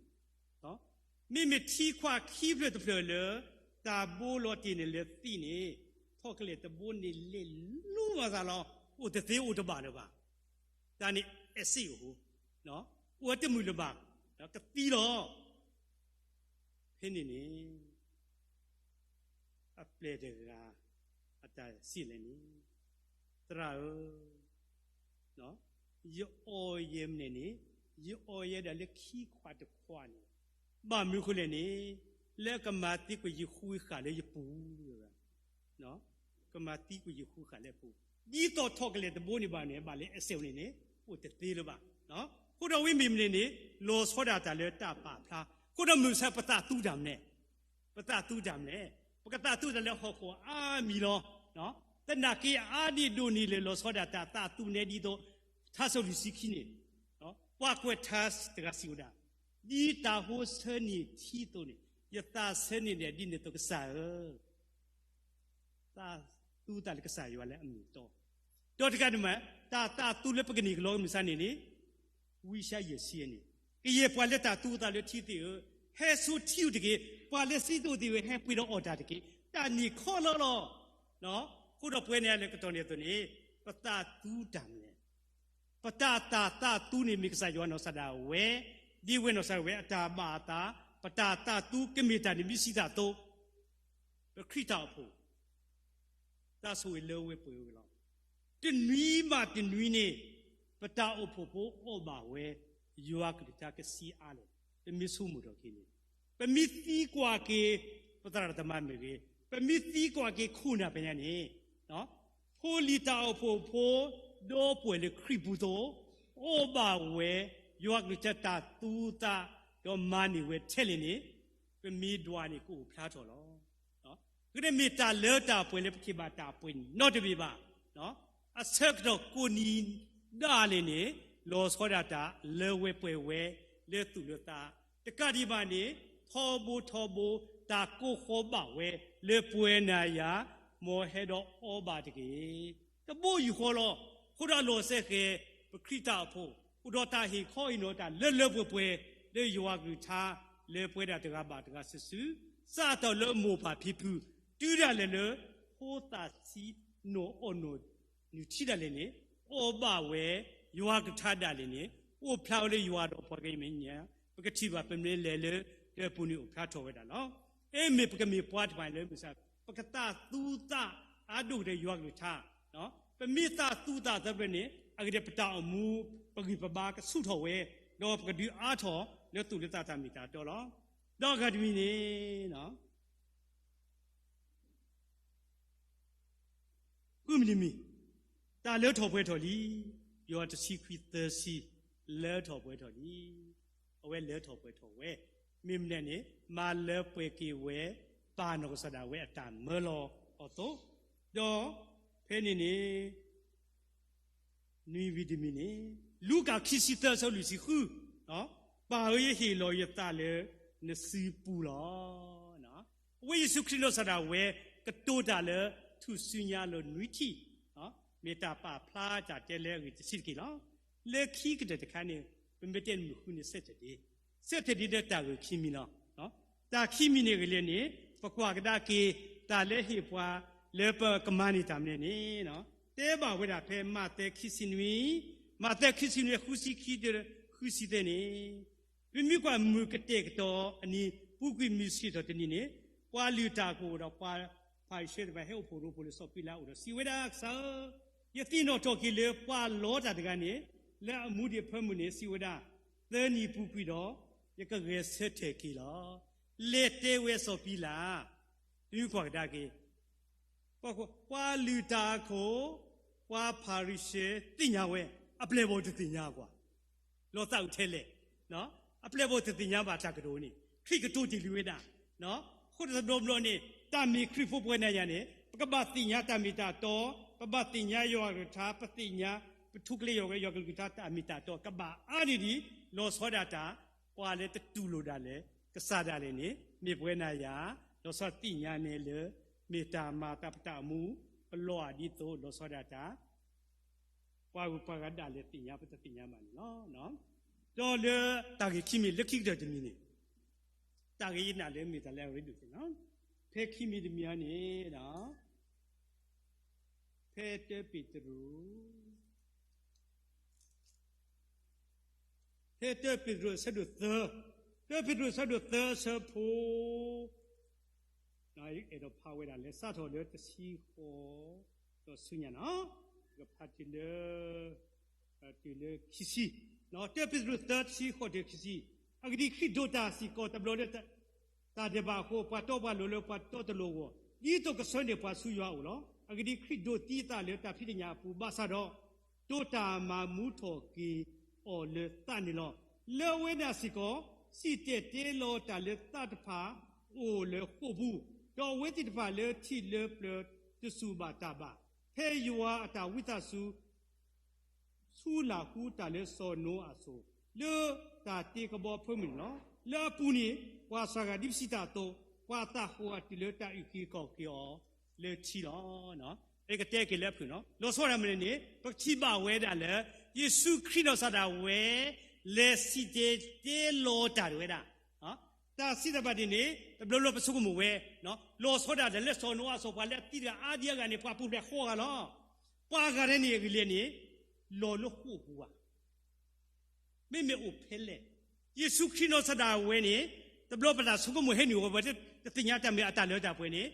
တမံၤ မ့မ့ၢ်ထံခွးခံဖျၢၣ်တဖျၢၣ်လၢ တၢ်ဘိလီၤတ့ၢ်န့ၣ်လၢသံးန့ၣ် ထီၣ်ကလဲာ်တဘိန့ၣ်လဲၤလူၤမၤသးလီၤ, အိၣ်တသ့အိၣ်တဘၣ်လၢၤဘၣ်, တၢ်န့ၣ်အစ့ၣ်အိၣ်, အိၣ်ဝဲတမုာ်လၢၤဘၣ်, ကသံလီၤ. ဖဲန့ၣ်န့ၣ် အပျဲၢ်တဂၤ အတၢ်စံးလဲၣ်န့ၣ်, သရၣ်ဧၢ, ယအီၣ်ယဲမနုၤန့ၣ် ယအီၣ်ယဲဒၣ်လၢခံခွးတခွးန့ၣ်, ဘၣ်မနုၤဃိလဲၣ်န့ၣ် လၢကမၤသံကွံာ်ယဃုဃာ်လၢယပူၤ, ကမၤသံကွံာ်ယဃုဃာ်လၢပူၤ, ဒ်သိးထီၣ်ကလဲာ်တဘိန့ၣ်ဘၣ်န့ၣ် ဘၣ်လၢအစ့ၣ်န့ၣ်န့ၣ် အိၣ်တသ့လၢၤဘၣ်. အဃိဒီးဝဲမ့ၢ်မနုၤန့ၣ် လီၤဆီဒၣ်တၢ်လၢတၢ်ပာ်ဖျါ, အဃိဒီးမုၢ်မဆါပသးသူတၢ်မနုၤလဲၣ်, ပသးသူတၢ်မနုၤလဲၣ်, ပကသးသူတၢ်လၢဟီၣ်ခိၣ်အါမံၤလီၤ. သနာ်က့အါဒံးဒိၣ်န့ၣ်လၢလီၤဆီဒၣ်တၢ်သးသူန့ၣ်ဒ်သိး ထါစီၤလွံၢ်ဆံခံန့ၣ်, ပှၤကွဲးထါတဂၤစံးဝဲဒၣ် ဒ်တၤဟိဆၢန့ၢ်ထံအသိးန့ၣ်, ယသးဆၢန့ၢ်ဒံးန့ၣ်အသိး ကစၢ်ဧၢ, သးသူသးလၢကစၢ်ယွၤလၢအမုာ်အတီ, ဒီးတကးဒံးမး တၢ်သးသူလၢပကန့ၢ်ကလီကမုၢ်ဆါန့ၣ်န့ၣ်, ဝံယၡါယဲၢ်ဆံန့ၣ်, ကယဲၢ်ပှၤလၢတၢ်သူသးလၢထံသ့ၣ်ဧၢ, ဟဲဆူထံဧိၤတက့ၢ်, ပှၤလၢစံးထီၣ်ပတြၢၤသ့ၣ်ဧၢ, ဟဲပှ့ၤဒီးအီၣ်တၢ်တက့ၢ်, တၢ်န့ၣ်ခီလီၤလီၤ. အဃိဒီးပဝဲန့ၣ်လၢကတီၢ်န့ၣ်အသိးန့ၣ်, ပသးသူတၢ်မနုၤလဲၣ်. ပတၢ်သးသူန့ၣ်မ့ၢ်ကစၢ်ယွၤနီၢ်ကစၢ်ဒၣ်ဝဲ, ဒ်ဝဲနီၢ်ကစၢ်ဒၣ်ဝဲအတၢ်ဘၣ်အသး, ပတၢ်သးသူကမ့ၢ်တၢ်န့ၣ်မ့ၢ်စံးတၢ်အသိး, ပခရံာ်တၢ်အိၣ်ဖှိၣ် သးဆိၣ်ဂ့ၤလၢဝဲပှဲၤဝဲလီၤ. တနွံဘၣ်တနွံန့ၣ်, ပတၢ်အိၣ်ဖှိၣ်ဖိအီၣ်ဘၣ်ဝဲ, ယွၤကလုၢ်ကထါကဆံးအါလဲၣ်, ပမ့ၢ်ဆိကမိၣ်ထီၣ်က့ၤန့ၣ်, ပမ့ၢ်သံကွၢ်က့ၤ ပသရၣ်သမါမ့ၢ်ဂ့ၤ, ပမ့ၢ်သံကွၢ်က့ၤခိၣ်နၢ်ဖဲညါန့ၣ်, ဖိလံၤတၢ်အိၣ်ဖှိၣ်ဖိ ဒီပုၢ်ဝဲၢ်လၢခရံာ်ပူၤအသိး, အီၣ်ဘၣ်ဝဲ, ယွၤကလုၢ်ကထါတၢ်သူသး, ဒီးမၤန့ၢ်ဝဲထဲလဲၣ်န့ၣ်, ပမ့ၢ်ဒွးန့ၣ်ကအိၣ်ဖျါထီၣ်လီၤ. ကမ့ၢ်တၢ်လၢတၢ်ပှဲၤလၢပထံၣ်ဘၣ်တၢ်ပှဲၤနီတမံၤဘၣ်. အဆၢကတီၢ်ကိးနံၤဒၣ်လဲာ်န့ၣ်, လီၤဆီဒၣ်တၢ်လၢဝဲပှဲၤဝဲလၢသူၣ်လၢသး, တကးဒံးဘၣ်န့ၣ်, ထီဘိထီဘိတၢ်ကိးဃီဘၣ်ဝဲ, လၢပဝဲနၤယၤ, မ်ဟဲဒီးအီဘၣ်တက့ၢ်. တဘိယူၢ်ဃီလီၤ. အဃိဒီးလီၤစဲဃဲၤ, ပခရံာ်တၢ်အိၣ်ဖှိၣ်, အိၣ်ဒီးတၢ်ဟ့ၣ်ခီဟ့ၣ်နီၤတၢ်လၢလၢပှဲၤပှဲၤ, လၢယွၤကလုၢ်ကထါ, လၢပဝဲဒၣ်တဂၤဘၣ်တဂၤစုာ်စုာ်, စးထီၣ်လၢမိၢ်ပၢ်ဖံဖု, တုၤဒၣ်လဲာ်လၢ, ဖိသၣ်ဆံနိၣ်အီၣ်နိၣ်နုၢ်ထံဒၣ်လဲာ်န့ၣ်, အီၣ်ဘၣ်ဝဲ, ယွၤကလုၢ်ကထါဒၣ်လဲာ်န့ၣ်, အိၣ်ဖျါဝဲလၢယွၤဒီးပှၤကညီမဲာ်ညါ, ပကထံၣ်ဘၣ်ပမ့ၢ်လဲၤလၢတၢ်ပူၤန့ၣ်အိၣ်ဖျါထီၣ်ဝဲဒၣ်လီၤ. အမ့ၢ်ပကမ့ၢ်ပှၤတဖၣ်လၢမုၢ်ဆါ, ပကသးသူသးအါဒိၣ်ကတၢၢ်ယွၤကလုၢ်ကထါ, ပမ့ၢ်သးသူသးသၢဖျၢၣ်န့ၣ်, အဂ့ၢ်ဒ်အံၤပတၢ်အိၣ်မူ, ပဂံၢ်ပဘါကဆူၣ်ထီၣ်ဝဲ, ဒီးပကဒုးအါထီၣ်လၢသူၣ်လၢသးတၢ်မ့ၢ်တၢ်တီလီၤ. ဒီးအဂၤတမံၤန့ၣ် ဃုမံၤတမံၤ, တၢ်လၢထီၣ်ပှဲၤထီၣ်လံ, ယွၤတဆံခွံသၢဆံ, လၢထီၣ်ပှဲၤထီၣ်လံ, အဝဲလၢထီၣ်ပှဲၤထီၣ်ဝဲ, မ့ၢ်မနုၤလဲၣ်န့ၣ်, မၤလၢပှဲၤက့ၤဝဲ, ပၢ်နီၢ်ကစၢ်ဒၣ်ဝဲအတၢ်မၢလီၤအီၤအသိး, ဒီးဖဲန့ၣ်န့ၣ် နွံမံၤတမံၤန့ၣ်, လူၤကၣ်ခံဆံသၢအဆၢလွံၢ်ဆံဃု, ပၢ်ဧၢ, ယဟ့ၣ်လီၤယသးလၢနစုပူၤလီၤ. အဝဲယ့ၣ်ၡူးခရံာ်နီၢ်ကစၢ်ဒၣ်ဝဲ ကတိၤတၢ်လၢထူၣ်စုညါအလီၢ်နွံထံၣ်, မ့ၢ်တၢ်ပာ်ဖျါတၢ်တဲလၢအဂ့ၢ်တဆံးတက့ၢ်လီၤ. လၢခံကတၢၢ်တခါန့ၣ်, ပမ့ၢ်တဲမုၢ်ဃုန့ၣ် ဆၢထၢၣ်ဒ့, ဆၢထၢၣ်ဒ့လၢတၢ်ဂ့ၢ်ခံမံၤလီၤ. တၢ်ခံမံၤန့ၣ်ဂ့ၤလဲၣ်န့ၣ်, ပကွၢ်ကဒါက့ၤတၢ်လၢဟ့ၣ်ပှၤလၢပကမၤန့ၢ်တၢ်မနုၤန့ၣ်, တဲဘၣ်ဝဲဒၣ်ဖဲမးသဲခံဆံနွံ, မးသဲခံဆံနွံ ဃုဆံခံတုၤဃုဆံသၢန့ၣ်, ပမ့ၢ်ကွၢ်မုၢ်ကတဲာ်ကတီၤအနံၤ ပူၤကွံာ်မုၢ်ဆ့ၣ်ထီၣ်တနံၤန့ၣ်, ပှၤလုၢ်တၢ်အခိၣ်ဒီးပှၤဖၤရံၤၡဲတဖၣ်ဟဲအိၣ်ဖှိၣ်ရိဖှိၣ်လၢစီၤပံလးအအိၣ်ဒီးစံးဝဲဒၣ်, ကစၢ်ဧၢ, ယသ့ၣ်နီၣ်ထီၣ်က့ၤလၢပှၤလီတၢ်တဂၤန့ၣ်, လၢအမူဒံးအဖၢမုၢ်န့ၣ် စံးဝဲဒၣ်, သၢနံၤပူၤကွံာ်ဒီး, ယကဂဲၤဆၢထၢၣ်က့ၤလီၤ. လဲၤတဲဝဲစီၤပံလး, ပမ့ၢ်ကွၢ်ကဒါက့ၤ ပှၤလုၢ်တၢ်အခိၣ်, ပှၤဖၤရံၤၡဲသ့ၣ်ညါဝဲ, အပျဲၢ်ဘီၣ်တသ့ၣ်ညါကွၢ်, လီၤသးအုးထဲလဲၣ်, အပျဲၢ်ဘီၣ်တသ့ၣ်ညါဘၣ်တၢ်ကတိၤန့ၣ်, ခရံာ်ကတိၤတ့ၢ်လံဝဲဒၣ်, အဃိတဘျီဘျီန့ၣ်, တၢ်မ့ၢ်ခရံာ်ဖိပဝဲနၤယၤန့ၣ်, ပကဘၣ်သ့ၣ်ညါတၢ်မ့ၢ်တၢ်တီ, ပဘၣ်သ့ၣ်ညါယွၤကလုၢ်ကထါ, ပသ့ၣ်ညါ, ပထူကျဲယွၤကလုၢ်ကထါတၢ်မ့ၢ်တၢ်တီ ကဘၣ်အါန့ၢ်ဒံး, လီၤဆီဒၣ်တၢ်, ပှၤလၢတတူၢ်လိာ်ဒၣ်လဲာ်, ကစၢ်ဒၣ်လဲာ်န့ၣ်, မ့ၢ်ပဝဲနၤယၤ, လီၤဆီသ့ၣ်ညါန့ၣ်လၢ, မ့ၢ်တၢ်မၤသးပတၢ်အိၣ်မူ, ပလီၢ်အဒ်သိး လီၤဆီဒၣ်တၢ် ပှၤဂုၤပှၤဂၤဒၣ်လဲာ်သ့ၣ်ညါပတသ့ၣ်ညါဘၣ်န့ၣ်လီၤ. ဒီးလၢတၢ်ဂ့ၢ်ခံမံၤလၢခံကတၢၢ်တမံၤန့ၣ်, တၢ်ဂ့ၢ်ယနာ်လၢမ့ၢ်တၢ်လၢအရ့ဒိၣ်သ့ၣ်လီၤ. ဖဲခံမံၤတမံၤအံၤန့ၣ်ဒီး, ဖဲတၢပ့းတရူး, ဖဲတၢပ့းတရူးအဆၢဒိၣ်သၢ, တၢပ့းတရူးအဆၢဒိၣ်သၢအဆၢဖိ အဲၣ်ဒိးဖးဝဲဒၣ်လၢစးထီၣ်လၢတဆံဃိး, ဒီးဆူညါနီၤ, ကဖးတုၤလၢ, တုၤလၢခံဆံ, တၢပ့းတရူးသၢတဆံဃိးတုၤခံဆံ, အဂ့ၢ်ဒ်အံၤ, ခရံာ်ဒိးတၢ်စ့ၢ်ကီးတဘျီလၢတၢ်ဒဲးဘးအဃိ, ပှၤတီပှၤလိၤလၢပှၤတီတလိၤအဂီၢ်, ဒ်သိးကဆၢန့ၢ်ပှၤဆူယွၤအအိၣ်လီၤ. အဂ့ၢ်ဒ်အံၤ, ခရံာ်ဒိးသံအသးလၢတၢ်ဖံးတၢ်ညၣ်အပူၤဘၣ်ဆၣ်ဒီး, ဒိးတၢ်မၤမူထီၣ်က့ၤအီၤလၢသးန့ၣ်လီၤ. လၢအဝဲဒၣ်စ့ၢ်ကီး, စံၣ်တဲၤတဲလီၤတၢ်လၢသးတဖၣ်အိၣ်လၢဃိာ်ပူၤ, ဒီးအဝဲသ့ၣ်တဖၣ်လၢထံၣ်လၢပျၢၤတစူၢ်ဘၣ်တၢ်ဘၣ်, ဖဲယွၤအတၢ်ဝံသးစူၤ ဆူလၢ်ဟူတၢ်လၢစီၤနိအၤအစိၤ, လၢတၢ်တ့ကဘီဖၢမုၢ်န့ၣ်လီၤ. လၢအပူၤန့ၣ် ပှၤစှၤဂၤဒ်ပစံးတၢ်အသိး, ပှၤသးဟးဂီၤတုၤလၢတၢ်အုၣ်က့ၤခီၣ်က့ၤအီၤလၢထံလီၤ. ကတဲက့ၤလၢအဖုၣ်န့ၣ်, လီၤဆီဒၣ်တၢ်မနုၤန့ၣ် ပကထံၣ်ဘၣ်ဝဲဒၣ်လၢ ယ့ၣ်ၡူးခရံာ်နီၢ်ကစၢ်ဒၣ်ဝဲ လဲၤစံၣ်တဲၤတဲလီၤတၢ်တဝဲဒၣ် တၢ်စံးတၢ်ဘၣ်ဒ်န့ၣ် တဘျီဘျီပဆိကမိၣ်ဝဲ, လီၤဆီဒၣ်တၢ်လၢစီၤနိအၤစီၤပၤလၢအသံတဂၤအါဒံအါဂၤန့ၣ် ပှၤပူၤဖျဲးဃိးဂၤလီၤ. ပှၤဂၤန့ၣ်န့ၣ် အဂ့ၢ်လဲၣ်န့ၣ် လီၤလၢဃိာ်ပူၤဧါ, မ့မ့ၢ်အိၣ်ဖဲလဲၣ်. ယ့ၣ်ၡူးခရံာ်နီၢ်ကစၢ်ဒၣ်ဝဲန့ၣ် တဘျီပတၢ်ဆိကမိၣ်ဟဲနုာ်ဝဲ ပတသ့ၣ်ညါတၢ်မ့ၢ်အတၢ်လၢတၢ်ပှဲၤန့ၣ်,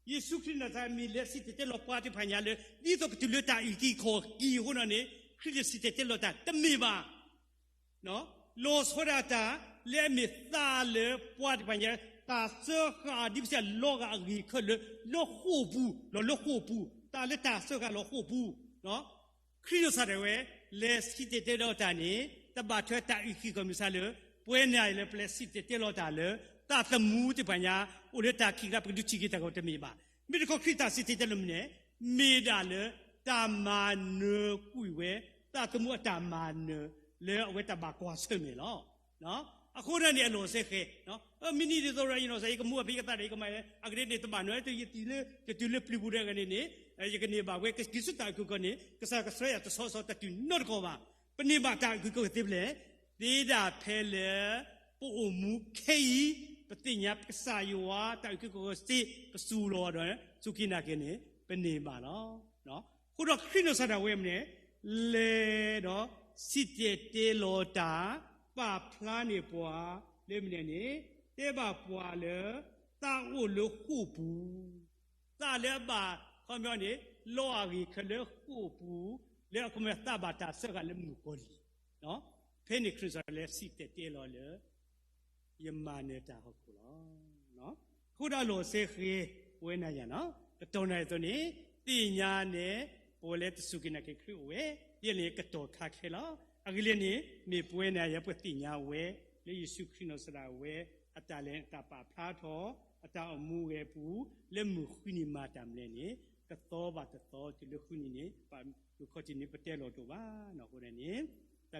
ယ့ၣ်ၡူးခရံာ်နီၢ်ကစၢ်မ့ၢ်လဲၤစံၣ်တဲၤတဲလီၤပှၤသ့ၣ်တဖၣ်ညါလၢ ဒ်သိးကတုၤလၢတၢ်အုၣ်က့ၤခီၣ်က့ၤအဃိန့ၣ်န့ၣ် ခရံာ်လဲၤစံၣ်တဲၤတဲလီၤတၢ်တမ့ၢ်ဘၣ်. လီၤဆီဒၣ်တၢ်လၢအမ့ၢ်သးလၢပှၤသ့ၣ်တဖၣ်ညါ တၢ်စၢဃာ်ဒ်ပစံးလီၤဂာ်အဂ့ၢ်ခဲလၢာ် လၢဃိာ်ပူၤ, လီၤလၢဃိာ်ပူၤ, တၢ်လၢတၢ်စၢဃာ်လီၤဃိာ်ပူၤ, ခရံာ်နီၢ်ကစၢ်ဒၣ်ဝဲ လဲၤစံၣ်တဲၤတဲလီၤတၢ်န့ၣ် တဘၣ်ထွဲတၢ်အုၣ်က့ၤခီၣ်က့ၤမုၢ်ဆါလၢ ပဝဲန့ၣ်အံၤလၢပလဲၤစံၣ်တဲၤတဲလီၤတၢ်လၢ တၢ်သမူသ့ၣ်တဖၣ်ညါ အိၣ်လၢတၢ်ခံးကျါ ပကဒုးထံၣ်က့ၤတၢ်ဂီၤတမ့ၢ်ဘၣ်. မ့ၢ်တခီခရံာ်တၢ်စံၣ်တဲၤတဲလီၤမနုၤန့ၣ် မ့ၢ်ဒၣ်လၢတၢ်မၤနၢၤကွံာ်ဝဲ တၢ်သမူအတၢ်မၤနၢၤ လၢအဝဲတၢ်ဘၣ်ကွၢ်ဆၢၣ်မဲာ်လီၤ. အဃိန့ၣ်န့ၣ် အလီၢ်စဲဃဲၤ, မ့ၢ်န့ၣ်ဒ်သိး ယနီၢ်ကစၢ်ယကမူအဖံးကသးဒီးယကမၤ အဂ့ၢ်ဒ်န့ၣ် တဘၣ်နီတမံၤ ယတုၤလၢပျံၤပူၤဒီးအဂၤန့ၣ်န့ၣ် ယကန့ၢ်ဘၣ်ဝဲ က့ၤဆူတၢ်အုၣ်က့ၤခီၣ်က့ၤန့ၣ် ကစၢ်ကဆှၢယၤတဆီဆီတတုၤနီတခီဘၣ်. ပန့ၢ်ဘၣ်တၢ်အုၣ်က့ၤခီၣ်က့ၤသ့ဖဲလဲၣ်. သ့ဒၣ်ဖဲလၢ ပအိၣ်မူခဲအံၤ ပသ့ၣ်ညါကစၢ်ယွၤတၢ်အုၣ်က့ၤခီၣ်က့ၤစ့ ပစူၤလီၤဒီး စူၤက့ၤနာ်က့ၤန့ၣ် ပန့ၢ်ဘၣ်လီၤ. အဃိဒီးခရံာ်နီၢ်ကစၢ်ဒၣ်ဝဲမနုၤန့ၣ် လဲၤဒီးစံၣ်တဲၤတဲလီၤတၢ် ပာ်ဖျါန့ၢ်ပှၤလၢမနုၤန့ၣ် တဲဘၣ်ပှၤလၢ သးအိၣ်လၢဃိာ်ပူၤ, သးလၢအဘၣ် ခီပညီန့ၣ် လီၤအဂ့ၢ်ခဲလၢာ်လၢဃိာ်ပူၤ လၢအခီပညီသးဘၣ်တၢ်စၢဃာ်လၢမုၣ်ကီၤလံၢ် ဖဲန့ၣ်ခရံာ်နီၢ်ကစၢ်ဒၣ်ဝဲလဲၤစံၣ်တဲၤတဲလီၤလၢ ယမၤနၢၤတၢ်ဟီၣ်ခိၣ်လီၤ. အဃိဒီးအလီၢ်စဲဃဲၤ ပဝဲနၤယၤန့ၣ် ကတီၢ်နၢ်အသိးန့ၣ် သ့ၣ်ညါန့ၣ် ပဝဲလၢတစူၤက့ၤနာ်က့ၤခရံာ်အိၣ်ဝဲ ဒ်လဲၣ်န့ၣ် ကတီၢ်ခါခဲလီၤ. အဂ့ၢ်လဲၣ်န့ၣ် မ့ၢ်ပဝဲနၤယၤပသ့ၣ်ညါဝဲ လၢယ့ၣ်ၡူးခရံာ်နီၢ်ကစၢ်ဒၣ်ဝဲ အတၢ်လဲၤတၢ်ပာ်ဖျါထီၣ် အတၢ်အိၣ်မူဝဲအပူၤ လၢမုၢ်ဃုနံၤမၤတၢ်မနုၤလဲၣ်န့ၣ် တသီဘၣ်တသီတုၤလၢဃုနံၤန့ၣ် ပမုၢ်ခီၣ်ထံးန့ၣ် ပတဲလီၤတအိၣ်ဘၣ်. အဃိ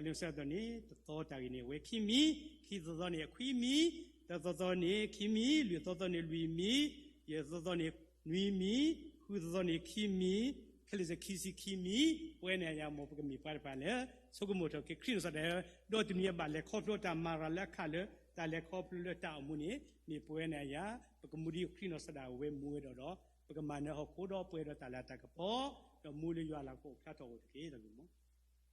န့ၣ် တၢ်လၢမုၢ်ဆါအသိးန့ၣ် တသီတၢ်ဂ့ၢ်န့ၣ် အဝဲခံမံၤ, ခံသီသီန့ၣ် အခွံမံၤ, သၢသီသီန့ၣ် ခံမံၤ, လွံၢ်သီသီန့ၣ် လွံၢ်မံၤ, ယဲၢ်သီသီန့ၣ် နွံမံၤ, ဃုသီသီန့ၣ် ခံမံၤ, ခဲလၢာ်စ့ၢ်ခံဆံခံမံၤ, ပဝဲနၤယၤမ့ၢ်ပကမ့ၢ်ပှၤတဖၣ်လၢ ဆိကမိၣ်ထီၣ်က့ၤခရံာ်နီၢ်ကစၢ်ဒၣ်ဝဲ ဒီးတနံၤအဘၣ်လဲၤခီဖျိတၢ်မၤရၤလၢအခါလၢ တၢ်လဲၤခီဖျိလၢတၢ်အိၣ်မူန့ၣ် မ့ၢ်ပဝဲနၤယၤ ပကမူဒ်ခရံာ်နီၢ်ကစၢ်ဒၣ်ဝဲမူဝဲဒီးဒီး ပကမၤနၢၤဟီၣ်ခိၣ်ဒီးပှဲၤဒီးတၢ်လၤတၢ်ကပီၤ ဒီးမူလၢယွၤအလၤကပီၤအိၣ်ဖျါထီၣ်အိၣ်တက့ၢ်.